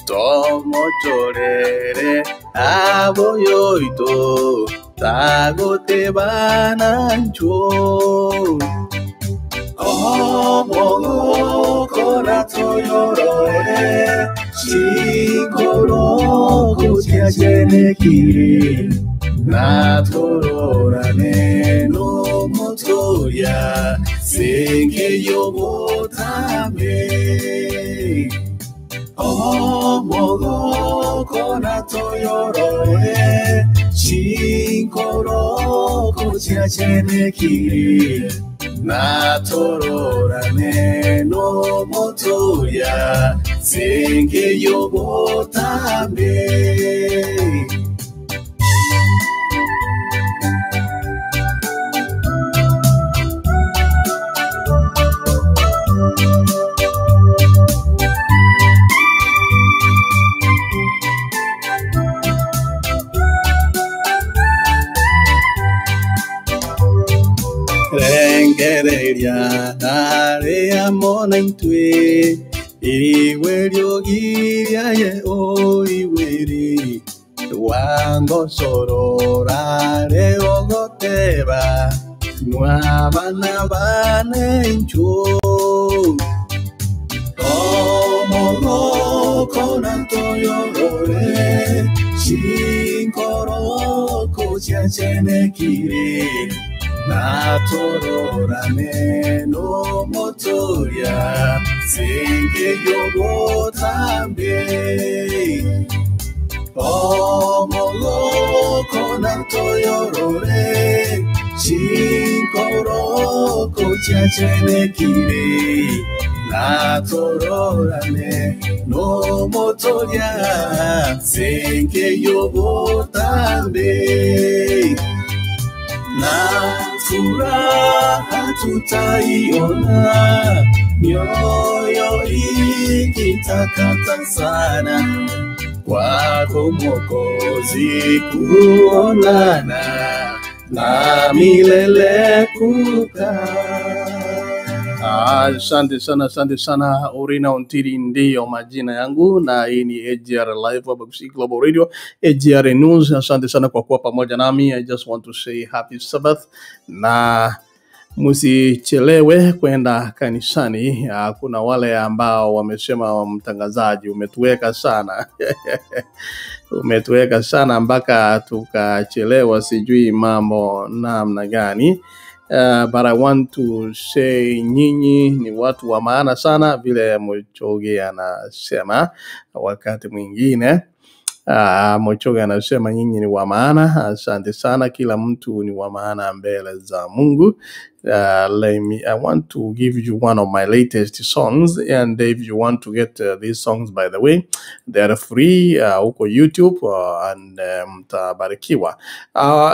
tomochorere aboyoito Tagotebana nchuo Omogoko natoyorore Chikoroko chiachenekire Natororane nomotoria Senge yobotame Omogoko natoyorore Chikoroko chiachenekire Natororane nomotoria Senge yobotame. Rengereria naria mona intwe Iwerio giria ye oiweri Wango sorora ogoteba Nwabana bane inchuo Omogoko natoyorore Chinkoroko chiachenekire Natororane nomotoria Senge yobotambe Omogoko natoyorore Chinkoroko chiachenekire Natororane nomotoria Senge yobotambe Na furaha tutaiona mioyo ikitakata sana kwako Mwokozi kuonana na milele kukaa. Asante sana, asante sana. Orina Ontiri ndiyo majina yangu, na hii ni AGR Live hapa Gusii Global Radio, AGR News. Asante sana kwa kuwa pamoja nami. I just want to say happy Sabbath na msichelewe kwenda kanisani. Kuna wale ambao wamesema mtangazaji, umetuweka sana umetuweka sana mpaka tukachelewa, sijui mambo namna gani. But I want to say nyinyi ni watu wa maana sana, vile Muchoge anasema wakati mwingine. Mochoge anasema nyinyi ni wa maana. Asante sana, kila mtu ni wa maana mbele za Mungu. I want to give you one of my latest songs, and if you want to get these songs, by the way, they are free huko YouTube and mtabarikiwa.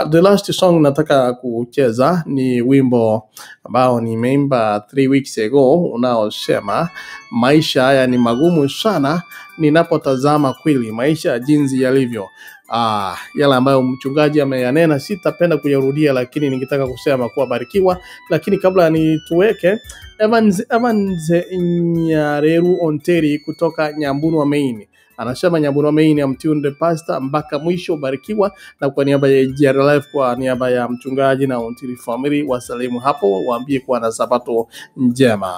The last song nataka kucheza ni wimbo ambao nimeimba 3 weeks ago unaosema maisha haya ni magumu sana ninapotazama kweli maisha jinsi yalivyo. Yale ambayo mchungaji ameyanena sitapenda kuyarudia, lakini ningetaka kusema kuwa barikiwa. Lakini kabla nituweke, Evans Nyareru Onteri kutoka Nyambunwa Main anasema Nyambunwa Main amtunde pastor mpaka mwisho, barikiwa. Na kwa niaba ya GR Life, kwa niaba ya mchungaji na Onteri family, wasalimu hapo, waambie kuwa na sabato njema.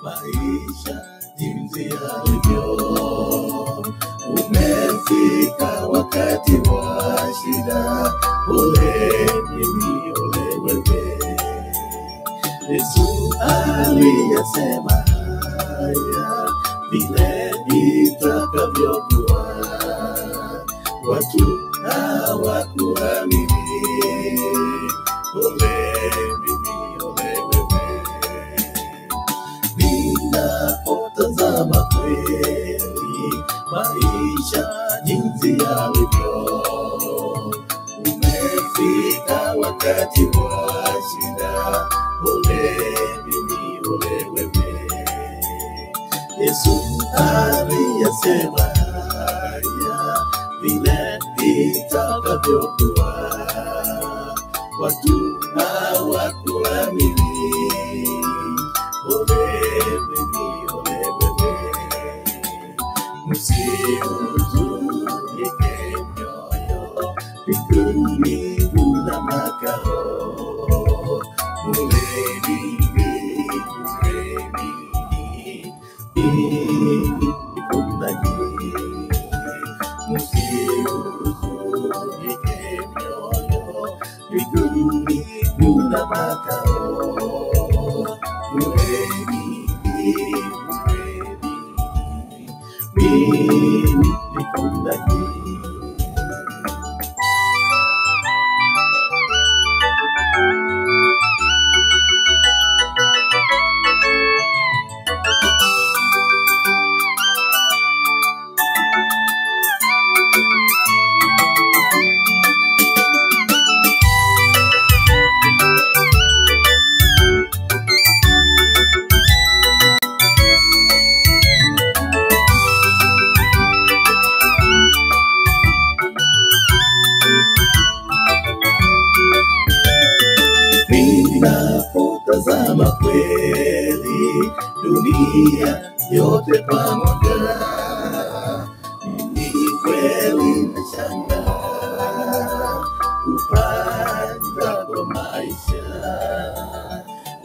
Maisha jinsi yalivyo, umefika wakati wa shida. Ole mimi, ole wewe. Yesu aliyasema haya, vile itakavyokuwa, watu hawakuamini. Ole mimi, ole wewe. Ninapotazama kweli maisha jinsi yalivyo, umefika wakati wa shida. Ole mimi, ole wewe. Yesu aliyasema haya, vile itakavyokuwa, watu hawakuamini. Ole mimi, ole wewe. Msihuzunike mioyo, Mureni, mureni, mimi nikundaji. Ninapotazama kweli dunia yote pamoja, ni kweli nashangaa kupanda kwa maisha,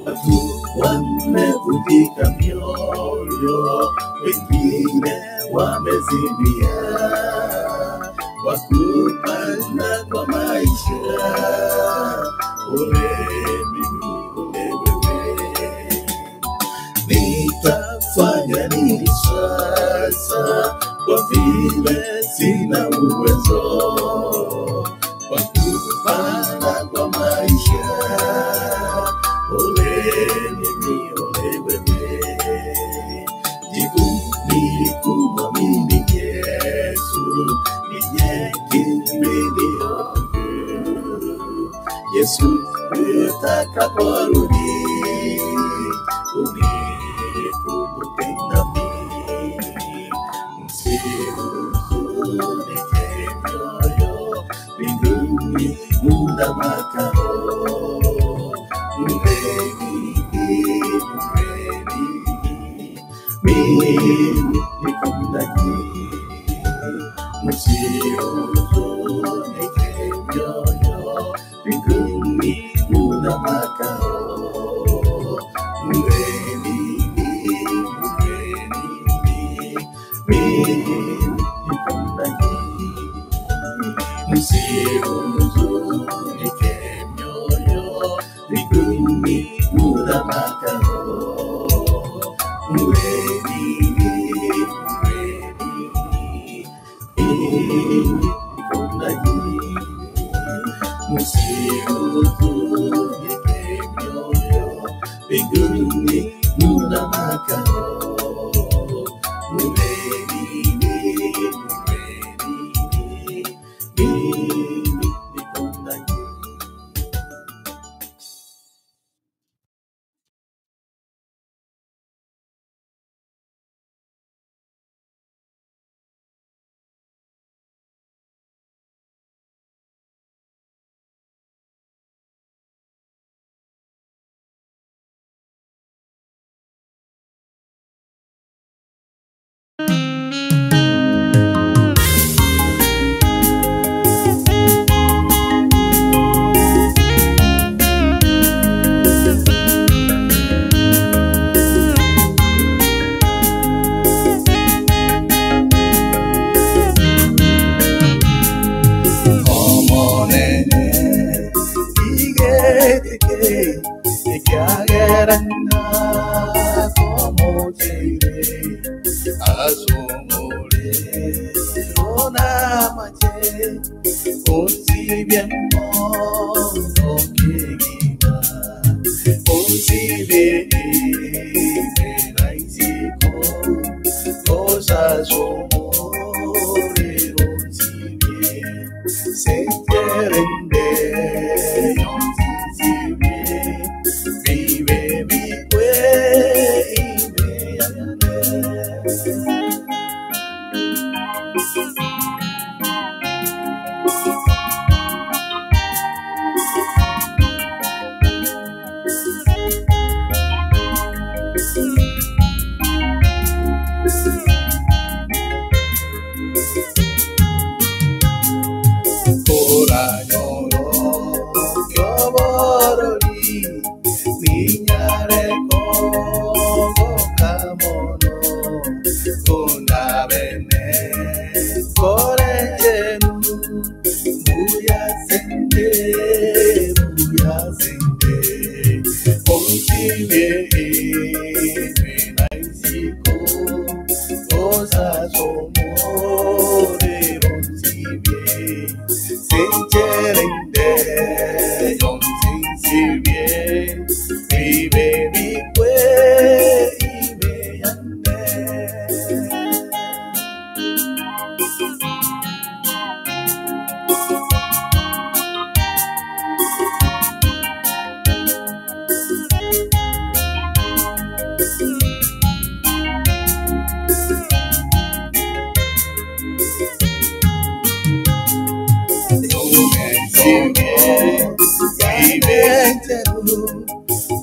watu wamevunjika mioyo, wengine wamezimia kwa kupanda kwa maisha. Ole mimi, ole wewe, nitafanya nini sasa kwa vile sina uwezo wa kupanda kwa maisha. Ole mimi, ole wewe, jibu ni kumwamini Yesu, ndiye kimbilio langu. Yesu utakaporudi unikumbuke nami, msihuzunike mioyo, mbinguni muna makao. Mureni, mureni, mimi nikundaji, msihuzunike mioyo, mbinguni muna makao. Mureni, mureni, mimi nikundaji, msihuzunike mioyo, mbinguni muna makao. Mureni, mureni, mimi nikundaji, msihuzunike mioyo, mbinguni muna makao. Mureni, mureni, mimi nikundaji. Omonene igetike ikiagerana komocheire asomore ronamache onsibie mono kegima onsibie imeraisiko osasomore ronsibie senterende yonsibie vive vikwe imeyane. Koranyoro kyoborori ninyareko gokamono konabene korejenu muyasende muyasende onsibe ime na isiko osasomore onsibie sincherende yonsinsibie bibe bikwe ibe yande.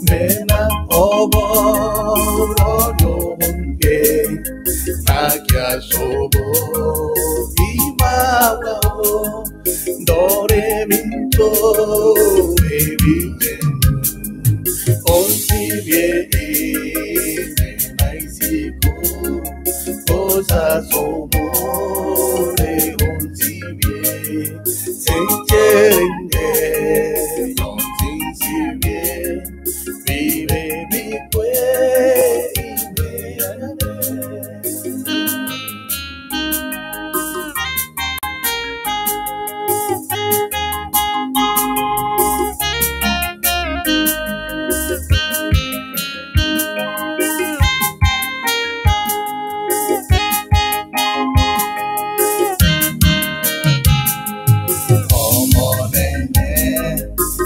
Mena obororyo bunge nakyasobo imawao dore minto ebite onsibie ime naisiko osasomore onsibie sencherende yonsinsibie vive bikwe ime yane. Omonene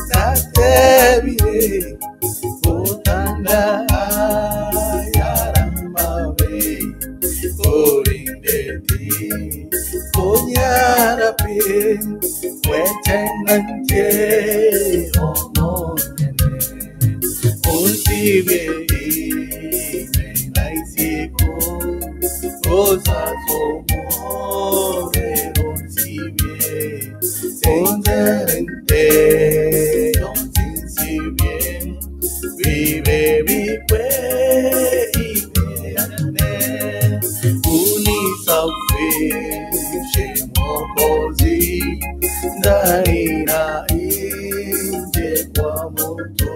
natebire utanda yaramabe korindeti konyarape wechenanje omonene usibe ime naisiko osasomore onsibie Sinceramente, yonsinsibie vive bikwe ime yane unisafishe Mwokozi ndani na nje kwa moto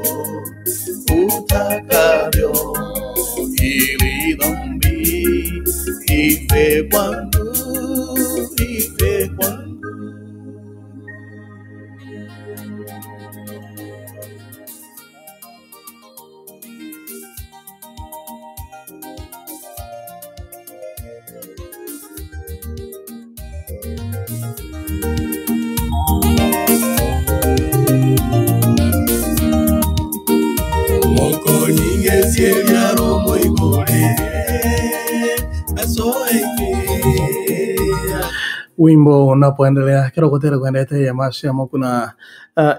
utakavyo ili dhambi ife kwangu ife kwangu. Mokonyingesie byaro moigorere asoeke. Wimbo unapoendelea kirogotera kuendete ya mashamo kuna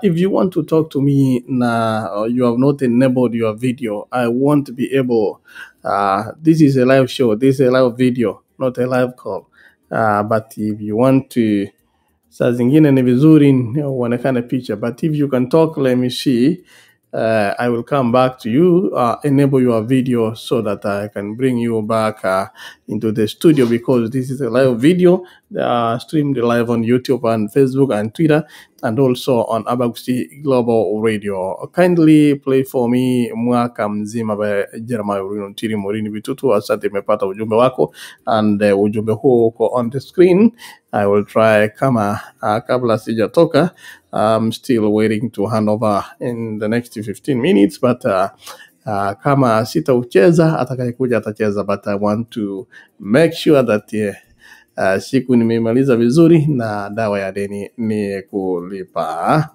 if you want to talk to me na you have not enabled your video, I won't be able. This is a live show, this is a live video, not a live call. But if you want to, saa zingine ni vizuri uonekane picha, but if you can talk, let me see. I will come back to you, enable your video so that I can bring you back into the studio, because this is a live video streamed live on YouTube and Facebook and Twitter, and also on Abagusii Global Radio. Kindly play for me Mwaka Mzima by Jeremiah Urino Ntiri Morini Vitutu. Asante, imepata ujumbe wako and ujumbe huo uko on the screen. I will try kama kabla sijatoka. I'm still waiting to hand over in the next 15 minutes, but kama sitaucheza atakayekuja atacheza, but I want to make sure that siku nimeimaliza vizuri na dawa ya deni ni kulipa.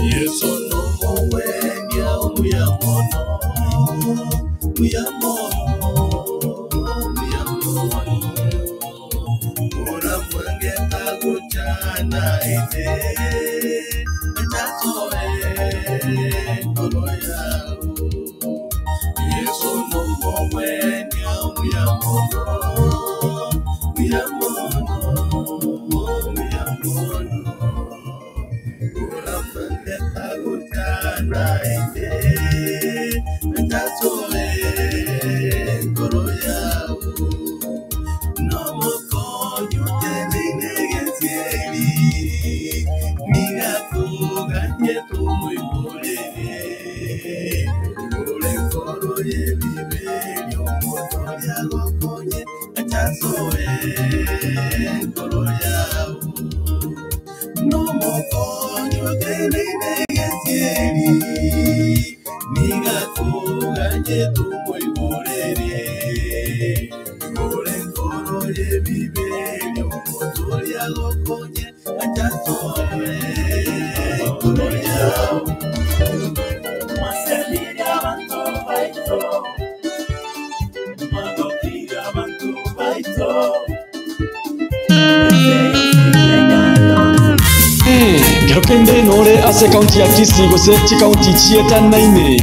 Yesu nomowenia omuyamono muyamono muyamono oramwange taguchana ine achasoe ngoro yao. Yesu nomowenia omuyamono muyamono. Toteneine gesieri, niga toganye tomoigorere. Igore nkoro y'ebibe erio omotoria agokonye, acha toe igoro yao. Mwasemirie abanto baito, mwagokire abanto baito. Kero kende nore ase ekaunti ya Kisii gose chikaunti chietanaine,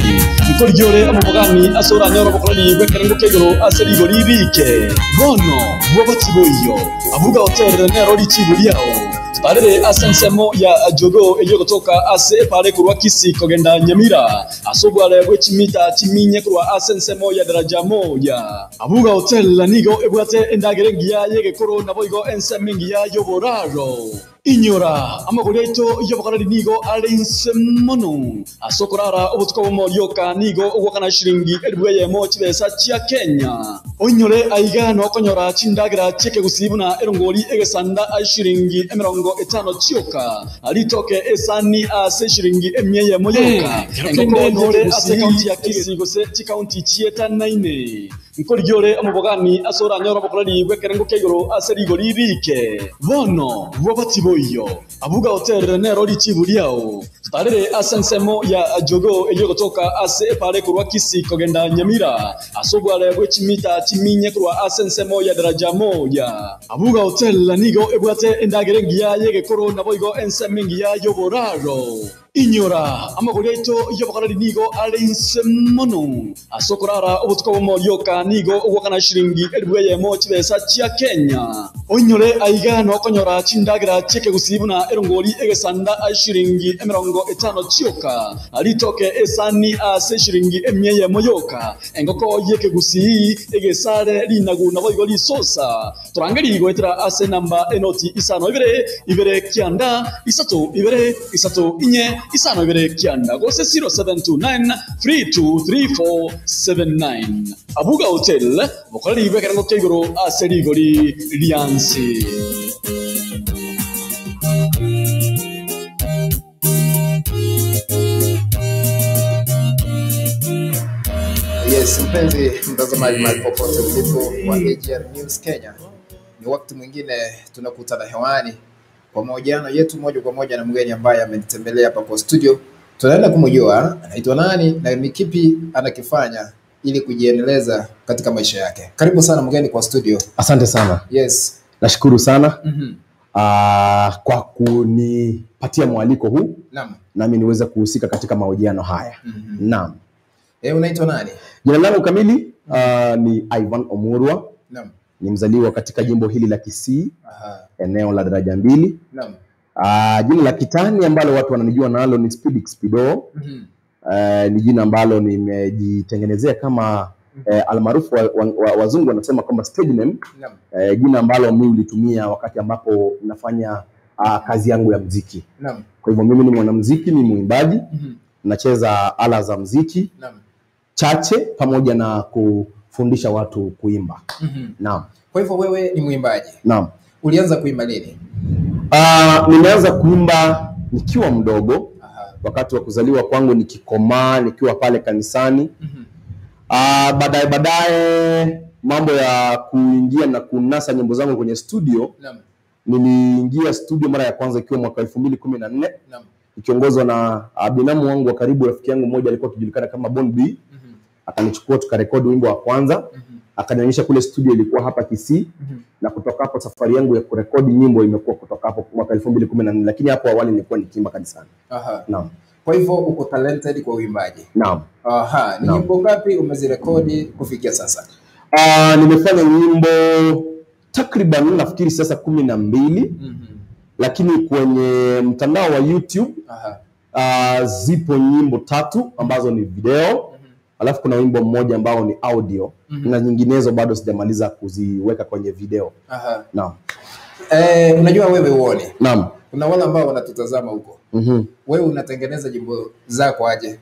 nkorigia ore omobogani ase oranyore obokoreri bw'ekerengo kia igoro ase rigori riike. Bono bw'oboti boiyo, Abuga Hotel nero richibu riao. Totarere ase ensemo ya Jogoo eyio egotoka ase epaara ekorwa Kisii kogenda Nyamira, ase obware bwe chimita chiminye korwa ase ensemo ya Daraja Moja. Abuga Hotel nigo ebwate endagera engiya y'egekoro naboigo ensemo engiya y'oboraro. Inyora, amagori aito y'obokoreri nigo are inse mono. Ase okorara obotuko obomo rioka nigo ogoakana chiringi elifu eyemo chibesa chia Kenya. Oinyore aiga nokonyora chindagera chi'ekegusii buna erongori egesanda ase chiringi emerongo etano chioka, ritoke esani ase chiringi emia eyemo yoka, engoko nore ase ekaunti ya Kisii gose chikaunti chietanaine. Nkorigia ore omobogani ase oranyore obokoreri bw'ekerengo kia igoro ase rigori riike. Bono bw'oboti boiyo, Abuga Hotel nero richibu riao. Totarere ase ensemo ya Jogoo eyio egotoka ase epaara ekorwa Kisii kogenda Nyamira, ase obware bwe chimita chiminye korwa ase ensemo ya Daraja Moja. Abuga Hotel nigo ebwate endagera engiya y'egekoro naboigo ensemo engiya y'oboraro. Inyora, amagori aito y'obokoreri nigo are inse mono. Ase okorara obotuko obomo rioka nigo ogoakana chiringi elifu eyemo chibesa chia Kenya. Oinyore aiga nokonyora chindagera chi'ekegusii buna erongori egesanda ase chiringi emerongo etano chioka, ritoke esani ase chiringi emia eyemo yoka, engoko y'ekegusii, egesare, rinagu naboigo risosa. Torangerie goetera ase enamba enoti isano ibere, ibere kianda, isato ibere, isato inye, isano ibere kianda, gose 0729323479. Abuga Hotel, bokoreri bw'ekerengo kia igoro ase rigori riansi. Yes, mpenzi mtazamaji mahali popote ulipo wa AGR News Kenya, ni wakati mwingine tunakutana hewani kwa mahojiano yetu moja kwa moja na mgeni ambaye amenitembelea hapa kwa studio. Tunaenda kumjua anaitwa nani na ni kipi anakifanya ili kujiendeleza katika maisha yake. Karibu sana mgeni kwa studio. Asante sana. Yes. Nashukuru sana kwa kunipatia mwaliko huu Naam. nami niweze kuhusika katika mahojiano haya. Naam. Eh, unaitwa nani? Jina langu kamili ni Ivan Omurwa. Naam. Ni mzaliwa katika jimbo hili la Kisii, Aha. eneo la Daraja Mbili. Naam. Jina la kitani ambalo watu wananijua nalo ni Speed Speedo. Ni jina ambalo nimejitengenezea kama almaarufu wazungu wanasema kwamba stage name. Naam. Jina ambalo mimi nilitumia wakati ambapo nafanya kazi yangu ya mziki. Naam. Kwa hivyo mimi ni mwanamziki, ni mwimbaji, nacheza ala za mziki Naam. chache pamoja na kufundisha watu kuimba. Naam. Kwa hivyo wewe ni mwimbaji. Naam. Ulianza kuimba lini? Nimeanza kuimba nikiwa mdogo. Wakati wa kuzaliwa kwangu nikikomaa, nikiwa pale kanisani. Baadaye baadaye mambo ya kuingia na kunasa nyimbo zangu kwenye studio. Naam. Niliingia studio mara ya kwanza ikiwa mwaka 2014 Naam. ikiongozwa na binamu wangu wa karibu, rafiki yangu mmoja alikuwa akijulikana kama Bon B. Akanichukua tukarekodi wimbo wa kwanza, akanionyesha kule studio ilikuwa hapa Kisii, na kutoka hapo safari yangu ya kurekodi nyimbo imekuwa kutoka hapo mwaka 2014, lakini hapo awali nilikuwa nikiimba kanisani. Aha. Naam. Kwa hivyo uko talented kwa uimbaji. Naam. Aha, ni Naam. nyimbo ngapi umezirekodi kufikia sasa? Nimefanya nyimbo takriban nafikiri sasa 12, lakini kwenye mtandao wa YouTube zipo nyimbo 3 ambazo ni video, alafu kuna wimbo mmoja ambao ni audio na nyinginezo bado sijamaliza kuziweka kwenye video. Aha. Naam. Unajua wewe uone. Naam. Kuna wale ambao wanatutazama huko. Wewe unatengeneza nyimbo zako aje?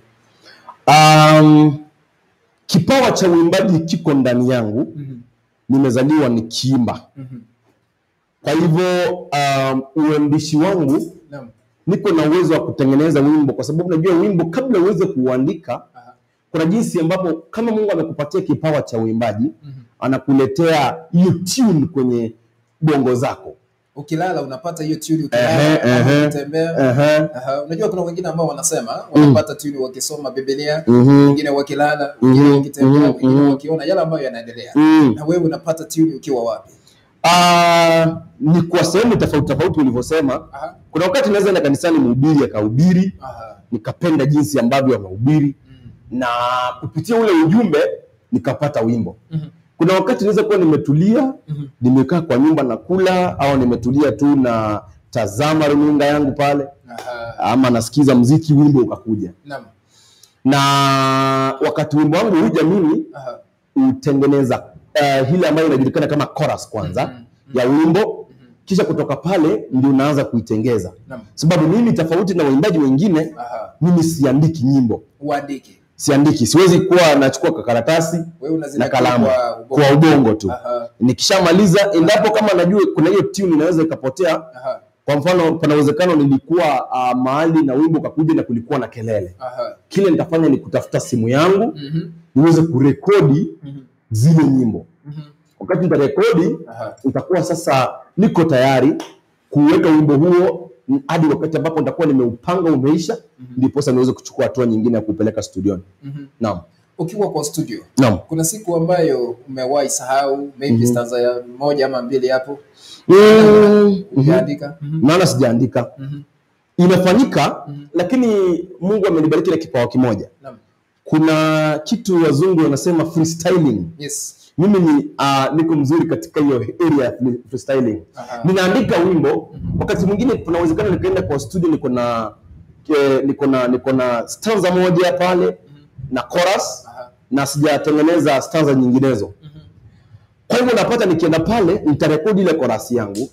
Kipawa cha uimbaji kiko ndani yangu. Nimezaliwa nikiimba. Kwa hivyo uandishi wangu Naam. Niko na uwezo wa kutengeneza wimbo kwa sababu najua wimbo kabla uweze kuuandika, kuna jinsi ambapo kama Mungu amekupatia kipawa cha uimbaji, anakuletea hiyo tune kwenye bongo zako. Ukilala unapata hiyo tune Ehe, ukilala ama ehe, ukitembea. ehe. Aha, unajua kuna wengine ambao wanasema wanapata tune wakisoma Biblia, Mhm. wengine wakilala, wengine wakitembea, wengine wakiona yale ambayo yanaendelea. Na wewe unapata tune ukiwa wapi? Ah, ni kwa sehemu tofauti tofauti ulivyosema. Kuna wakati naweza enda kanisani mhubiri akahubiri, nikapenda jinsi ambavyo amehubiri na kupitia ule ujumbe nikapata wimbo. Kuna wakati naweza kuwa nimetulia, nimekaa kwa nyumba na kula au nimetulia tu na tazama runinga yangu pale ama nasikiza mziki, wimbo ukakuja. Naam. Na wakati wimbo wangu huja mimi hutengeneza ile ambayo inajulikana kama chorus kwanza ya wimbo, kisha kutoka pale ndio unaanza kuitengeza, Naam. sababu mimi tofauti na waimbaji wengine, mimi siandiki nyimbo, Uandike. siandiki, siwezi kuwa nachukua kakaratasi Wewe na unazinakili kalamu kwa ubongo. kwa ubongo tu. Aha. Nikishamaliza, endapo kama najua kuna hiyo tune inaweza ikapotea. Kwa mfano, pana uwezekano nilikuwa mahali na wimbo ukakuja na kulikuwa na kelele, kile nitafanya ni kutafuta simu yangu niweze kurekodi zile nyimbo. Wakati nitarekodi, nitakuwa sasa niko tayari kuweka wimbo huo hadi wakati ambapo nitakuwa nimeupanga umeisha, ndiposa niweze kuchukua hatua nyingine ya kupeleka studioni. Naam. Ukiwa kwa studio, Naam. kuna siku ambayo umewahi sahau maybe stanza ya moja ama mbili hapo Hujaandika? Naona sijaandika. Inafanyika, lakini Mungu amenibariki na kipawa kimoja. Naam. Kuna kitu wazungu wanasema freestyling. Yes. Mimi ni niko mzuri katika hiyo area ya freestyling. Ninaandika wimbo, wakati mwingine kuna uwezekano nikaenda kwa studio niko na niko na stanza moja pale na chorus na sijatengeneza stanza nyinginezo. Kwa hivyo napata nikienda pale nitarekodi ile chorus yangu,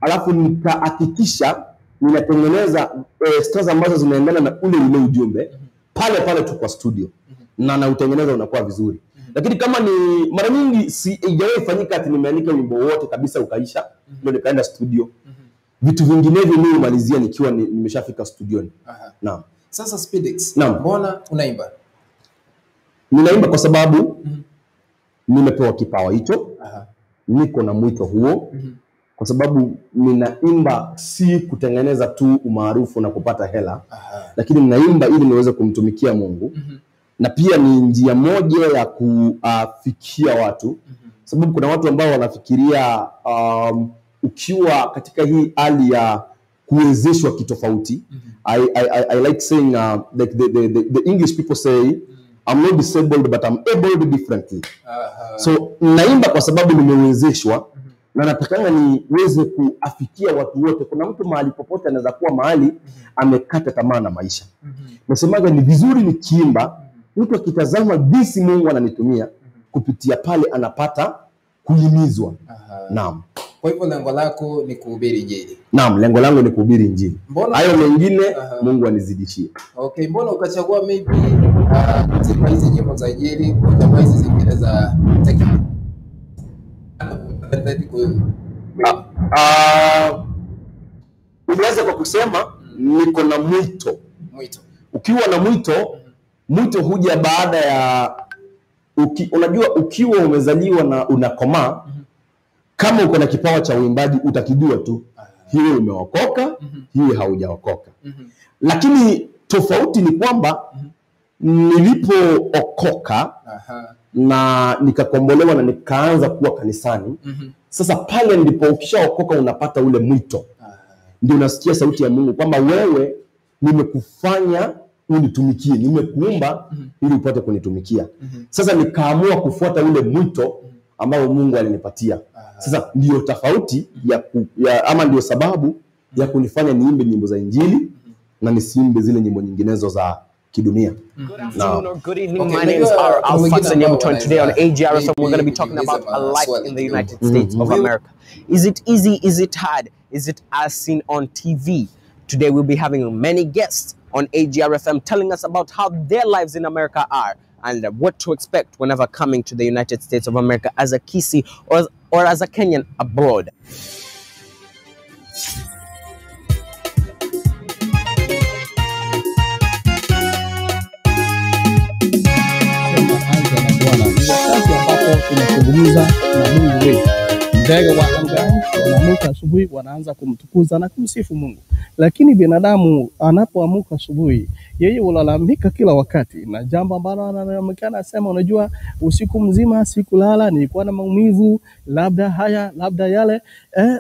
alafu nitahakikisha ninatengeneza stanza ambazo zinaendana na ule ule ujumbe pale pale tu kwa studio na nautengeneza unakuwa vizuri. Lakini kama ni mara nyingi si haijawahi fanyika ati nimeandika wimbo wote kabisa ukaisha ndio nikaenda studio. Vitu vinginevyo mimi humalizia nikiwa nimeshafika studioni. Naam. Sasa Speedix, Naam. mbona unaimba? Ninaimba kwa sababu nimepewa kipawa hicho, niko na mwito huo, kwa sababu ninaimba si kutengeneza tu umaarufu na kupata hela, lakini ninaimba ili niweze kumtumikia Mungu na pia ni njia moja ya kufikia watu, sababu kuna watu ambao wanafikiria ukiwa katika hii hali ya kuwezeshwa kitofauti. I like saying like the English people say I'm not disabled but I'm abled differently. So naimba kwa sababu nimewezeshwa na natakanga niweze kuafikia watu wote. Kuna mtu mahali popote anaweza kuwa mahali amekata tamaa na maisha. Nasemaga ni vizuri nikiimba, mtu akitazama jinsi Mungu ananitumia kupitia pale anapata kuhimizwa. Naam. Kwa hivyo lengo lako ni kuhubiri Injili. Naam, lengo langu ni kuhubiri Injili. Mbona- Hayo mengine Mungu anizidishie. Okay, mbona ukachagua maybe kuzipa hizi nyimbo za Injili, kuchagua hizi zingine za tekno? Ulianza kwa kusema niko na mwito. Mwito. Ukiwa na mwito, mwito huja baada ya unajua ukiwa umezaliwa na unakomaa, kama uko na kipawa cha uimbaji utakijua tu, hiwe umeokoka, hiwe haujaokoka. Lakini tofauti ni kwamba nilipookoka na nikakombolewa na nikaanza kuwa kanisani, sasa pale ndipo ukishaokoka unapata ule mwito, ndio unasikia sauti ya Mungu kwamba wewe nimekufanya unitumikie, nimekuumba ili upate kunitumikia. Sasa nikaamua kufuata ule mwito ambao Mungu alinipatia. Sasa ndiyo tofauti ya ama ndiyo sababu ya kunifanya niimbe nyimbo za Injili na nisiimbe zile nyimbo nyinginezo za kidunia. Naam. Or good evening. Okay, My name is unajua R. kuna wengine Alphonse ambao Nyamuto, and today on wanaweza AGR FM, we're going to be maybe talking about kujiuliza a life maswali in the kidogo. United States of America. Is it easy? Is it hard? Is it as seen on TV? Today, we'll be having many guests on AGR FM telling us about how their lives in America are and what to expect whenever coming to the United States of America as a Kisii or as a Kenyan abroad. tunazungumza na Mungu wetu. Ndege wa angani wanaamuka asubuhi, wanaanza kumtukuza na kumsifu Mungu, lakini binadamu anapoamuka asubuhi, yeye hulalamika kila wakati, na jambo ambalo analalamika anasema, unajua, usiku mzima sikulala, nilikuwa na maumivu, labda haya, labda yale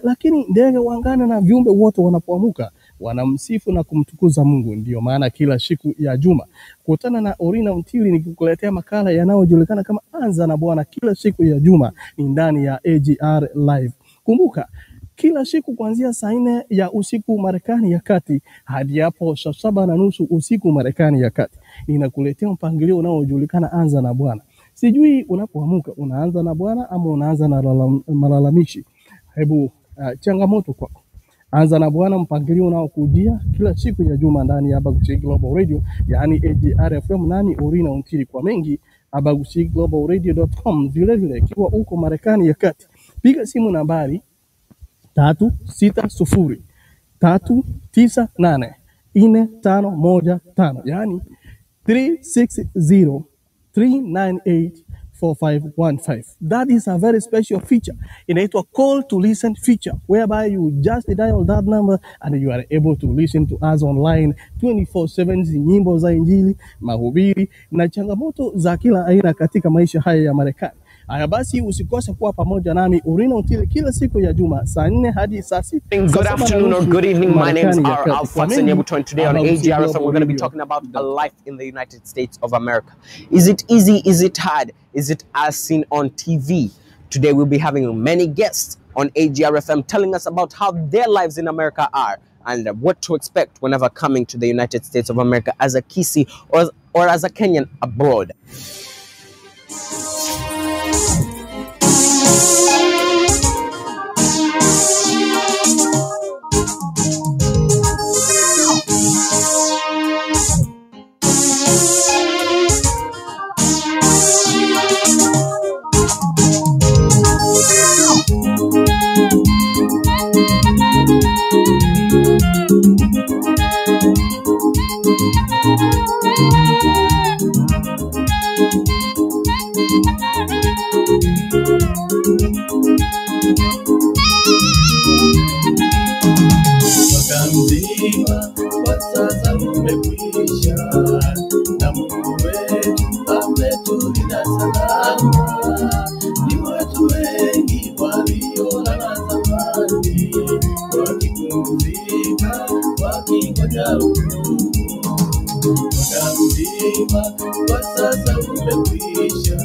lakini ndege wa angani na viumbe wote wanapoamuka wanamsifu na kumtukuza Mungu. Ndiyo maana kila siku ya juma kutana na Orina Mtili nikikuletea makala yanayojulikana kama Anza na Bwana kila siku ya juma ni ndani ya AGR Live. Kumbuka kila siku kuanzia saa 4 ya usiku Marekani ya kati hadi hapo saa 7:30 usiku Marekani ya kati, ninakuletea mpangilio unaojulikana Anza na Bwana. Sijui unapoamuka unaanza na Bwana ama unaanza na malalamishi. Hebu changamoto kwako. Anza na Bwana, mpangilio unaokujia kila siku ya juma ndani ya Abagusi Global Radio, yaani AGR FM, nami Orina Ontiri. Kwa mengi abagusiglobalradio.com. Vilevile ikiwa uko Marekani ya kati, piga simu nambari 360 398 4515, yaani 360 398 4515. That is a very special feature. Inaitwa call to listen feature, whereby you just dial that number and you are able to listen to us online 24/7, nyimbo za Injili, mahubiri na changamoto za kila aina katika maisha haya ya Marekani. Haya basi, usikose kuwa pamoja nami Urina Utile kila siku ya juma saa 4 hadi saa 6, Good saa 7 na afternoon or nusu good evening. My name's Marekani ya R. kati. Kwa Alphonse mengi, Nyebuto, and today on Abagusi AGR FM, Global we're going to be Radio. talking about a life in the United States of America. Is it easy? Is it hard? Is it as seen on TV? Today, we'll be having many guests on AGR FM telling us about how their lives in America are and what to expect whenever coming to the United States of America as a Kisii or as a Kenyan abroad. Mwaka mzima kwa sasa umekwisha, na Mungu wetu ametulinda salama. Ni watu wengi waliolala zamani, wakipumzika, wakingoja hukumu. Mwaka mzima kwa sasa umekwisha,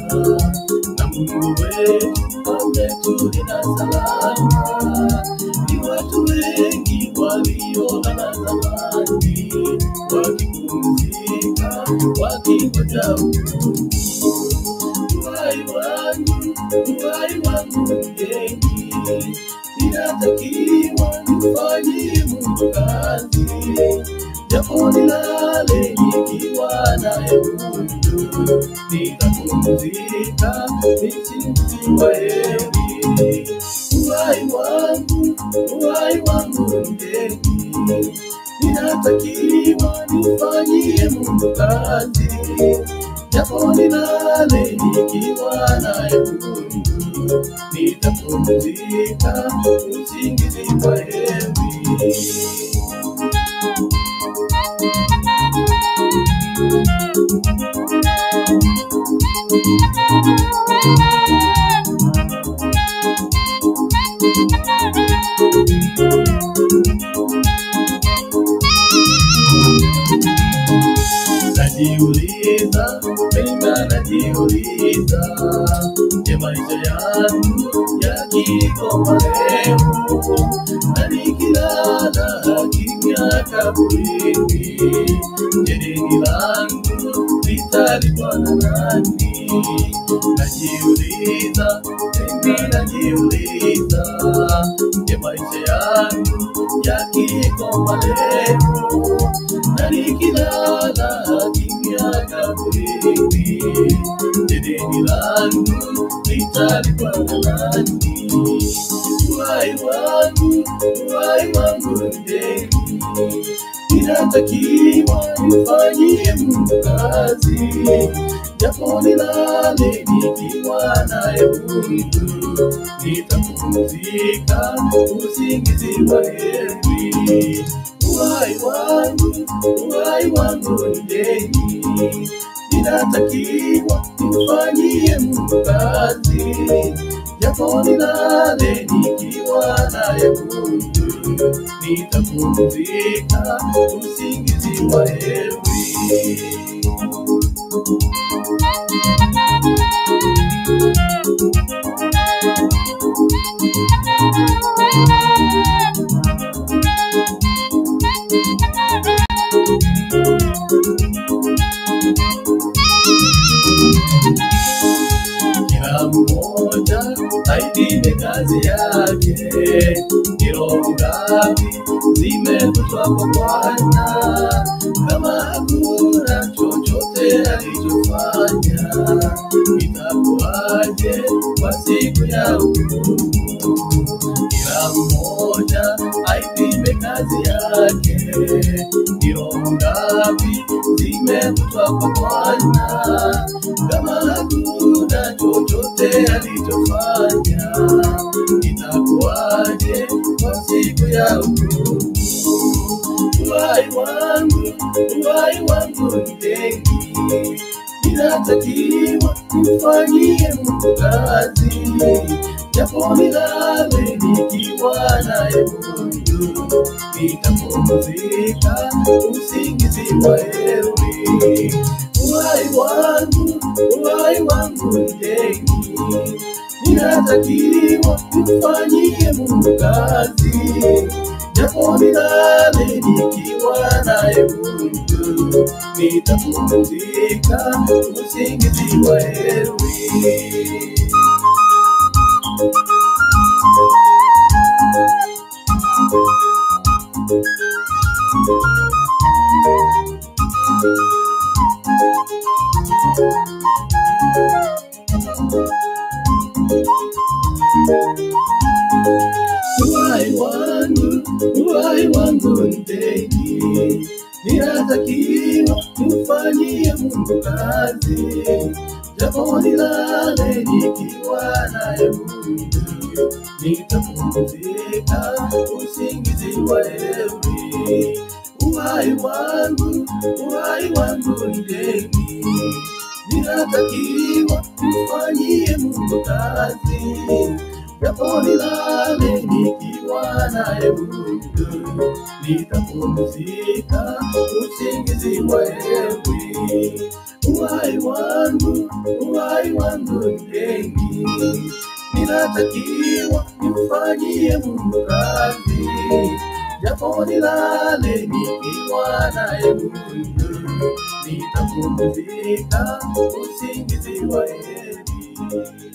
na Mungu wetu ametulinda salama. Ni watu wengi waliolala zamani, wakipumzika, wakingoja hukumu. Uhai wangu, uhai wangu mgeni, ninatakiwa nimfanyie Mungu kazi, japo nilale nikiwa naye Mungu, nitapumzika nisinziwe heri. Uhai wangu mgeni, ninatakiwa nimfanyie Mungu kazi, japo nilale nikiwa naye Mungu, nitapumzika usingizi kwa heri. Najiuliza, mimi najiuliza, je, maisha yangu yakikoma leo, na nikilala kimya kaburini, je, deni langu litalipwa na nani? Najiuliza, mimi najiuliza, je, maisha yangu yakikoma leo, na nikilala kimya kaburini, je, deni langu litalipwa na nani? Uhai wangu ni deni, Ninatakiwa nimfanyie Mungu kazi, japo nilale nikiwa naye Mungu, nitapumzika usingizi wa heri. Uhai wangu ni deni, ninatakiwa nimfanyie Mungu kazi, japo nilale nikiwa naye Mungu, nitapumzika usingizi wa heri. Kila mmoja aipime kazi yake, ni roho ngapi zimekutwa kwa Bwana? Kama hakuna chochote alichofanya, itakuwaje kwa siku ya hukumu? Kila mmoja aipime kazi yake, ni roho ngapi zimekutwa kwa Bwana? Kama hakuna chochote alichofanya, itakuwaje kwa siku ya hukumu? Uhai wangu ni deni, ninatakiwa nimfanyie Mungu kazi, japo nilale nikiwa naye Mungu, nitapumzika usingizi wa heri. Uhai wangu ni deni, ninatakiwa nimfanyie Mungu kazi, japo nilale nikiwa naye Mungu, nitapumzika usingizi wa heri. Uhai wangu ni deni, ninatakiwa nimfanyie Mungu kazi, japo nilale nikiwa naye Mungu, nitapumzika usingizi wa heri. Uhai wangu ni deni, ninatakiwa nimfanyie Mungu kazi, japo nilale nikiwa naye Mungu, nitapumzika usingizi wa heri. Uhai wangu ni deni, ninatakiwa nimfanyie Mungu kazi, japo nilale nikiwa naye Mungu, nitapumzika usingizi wa heri.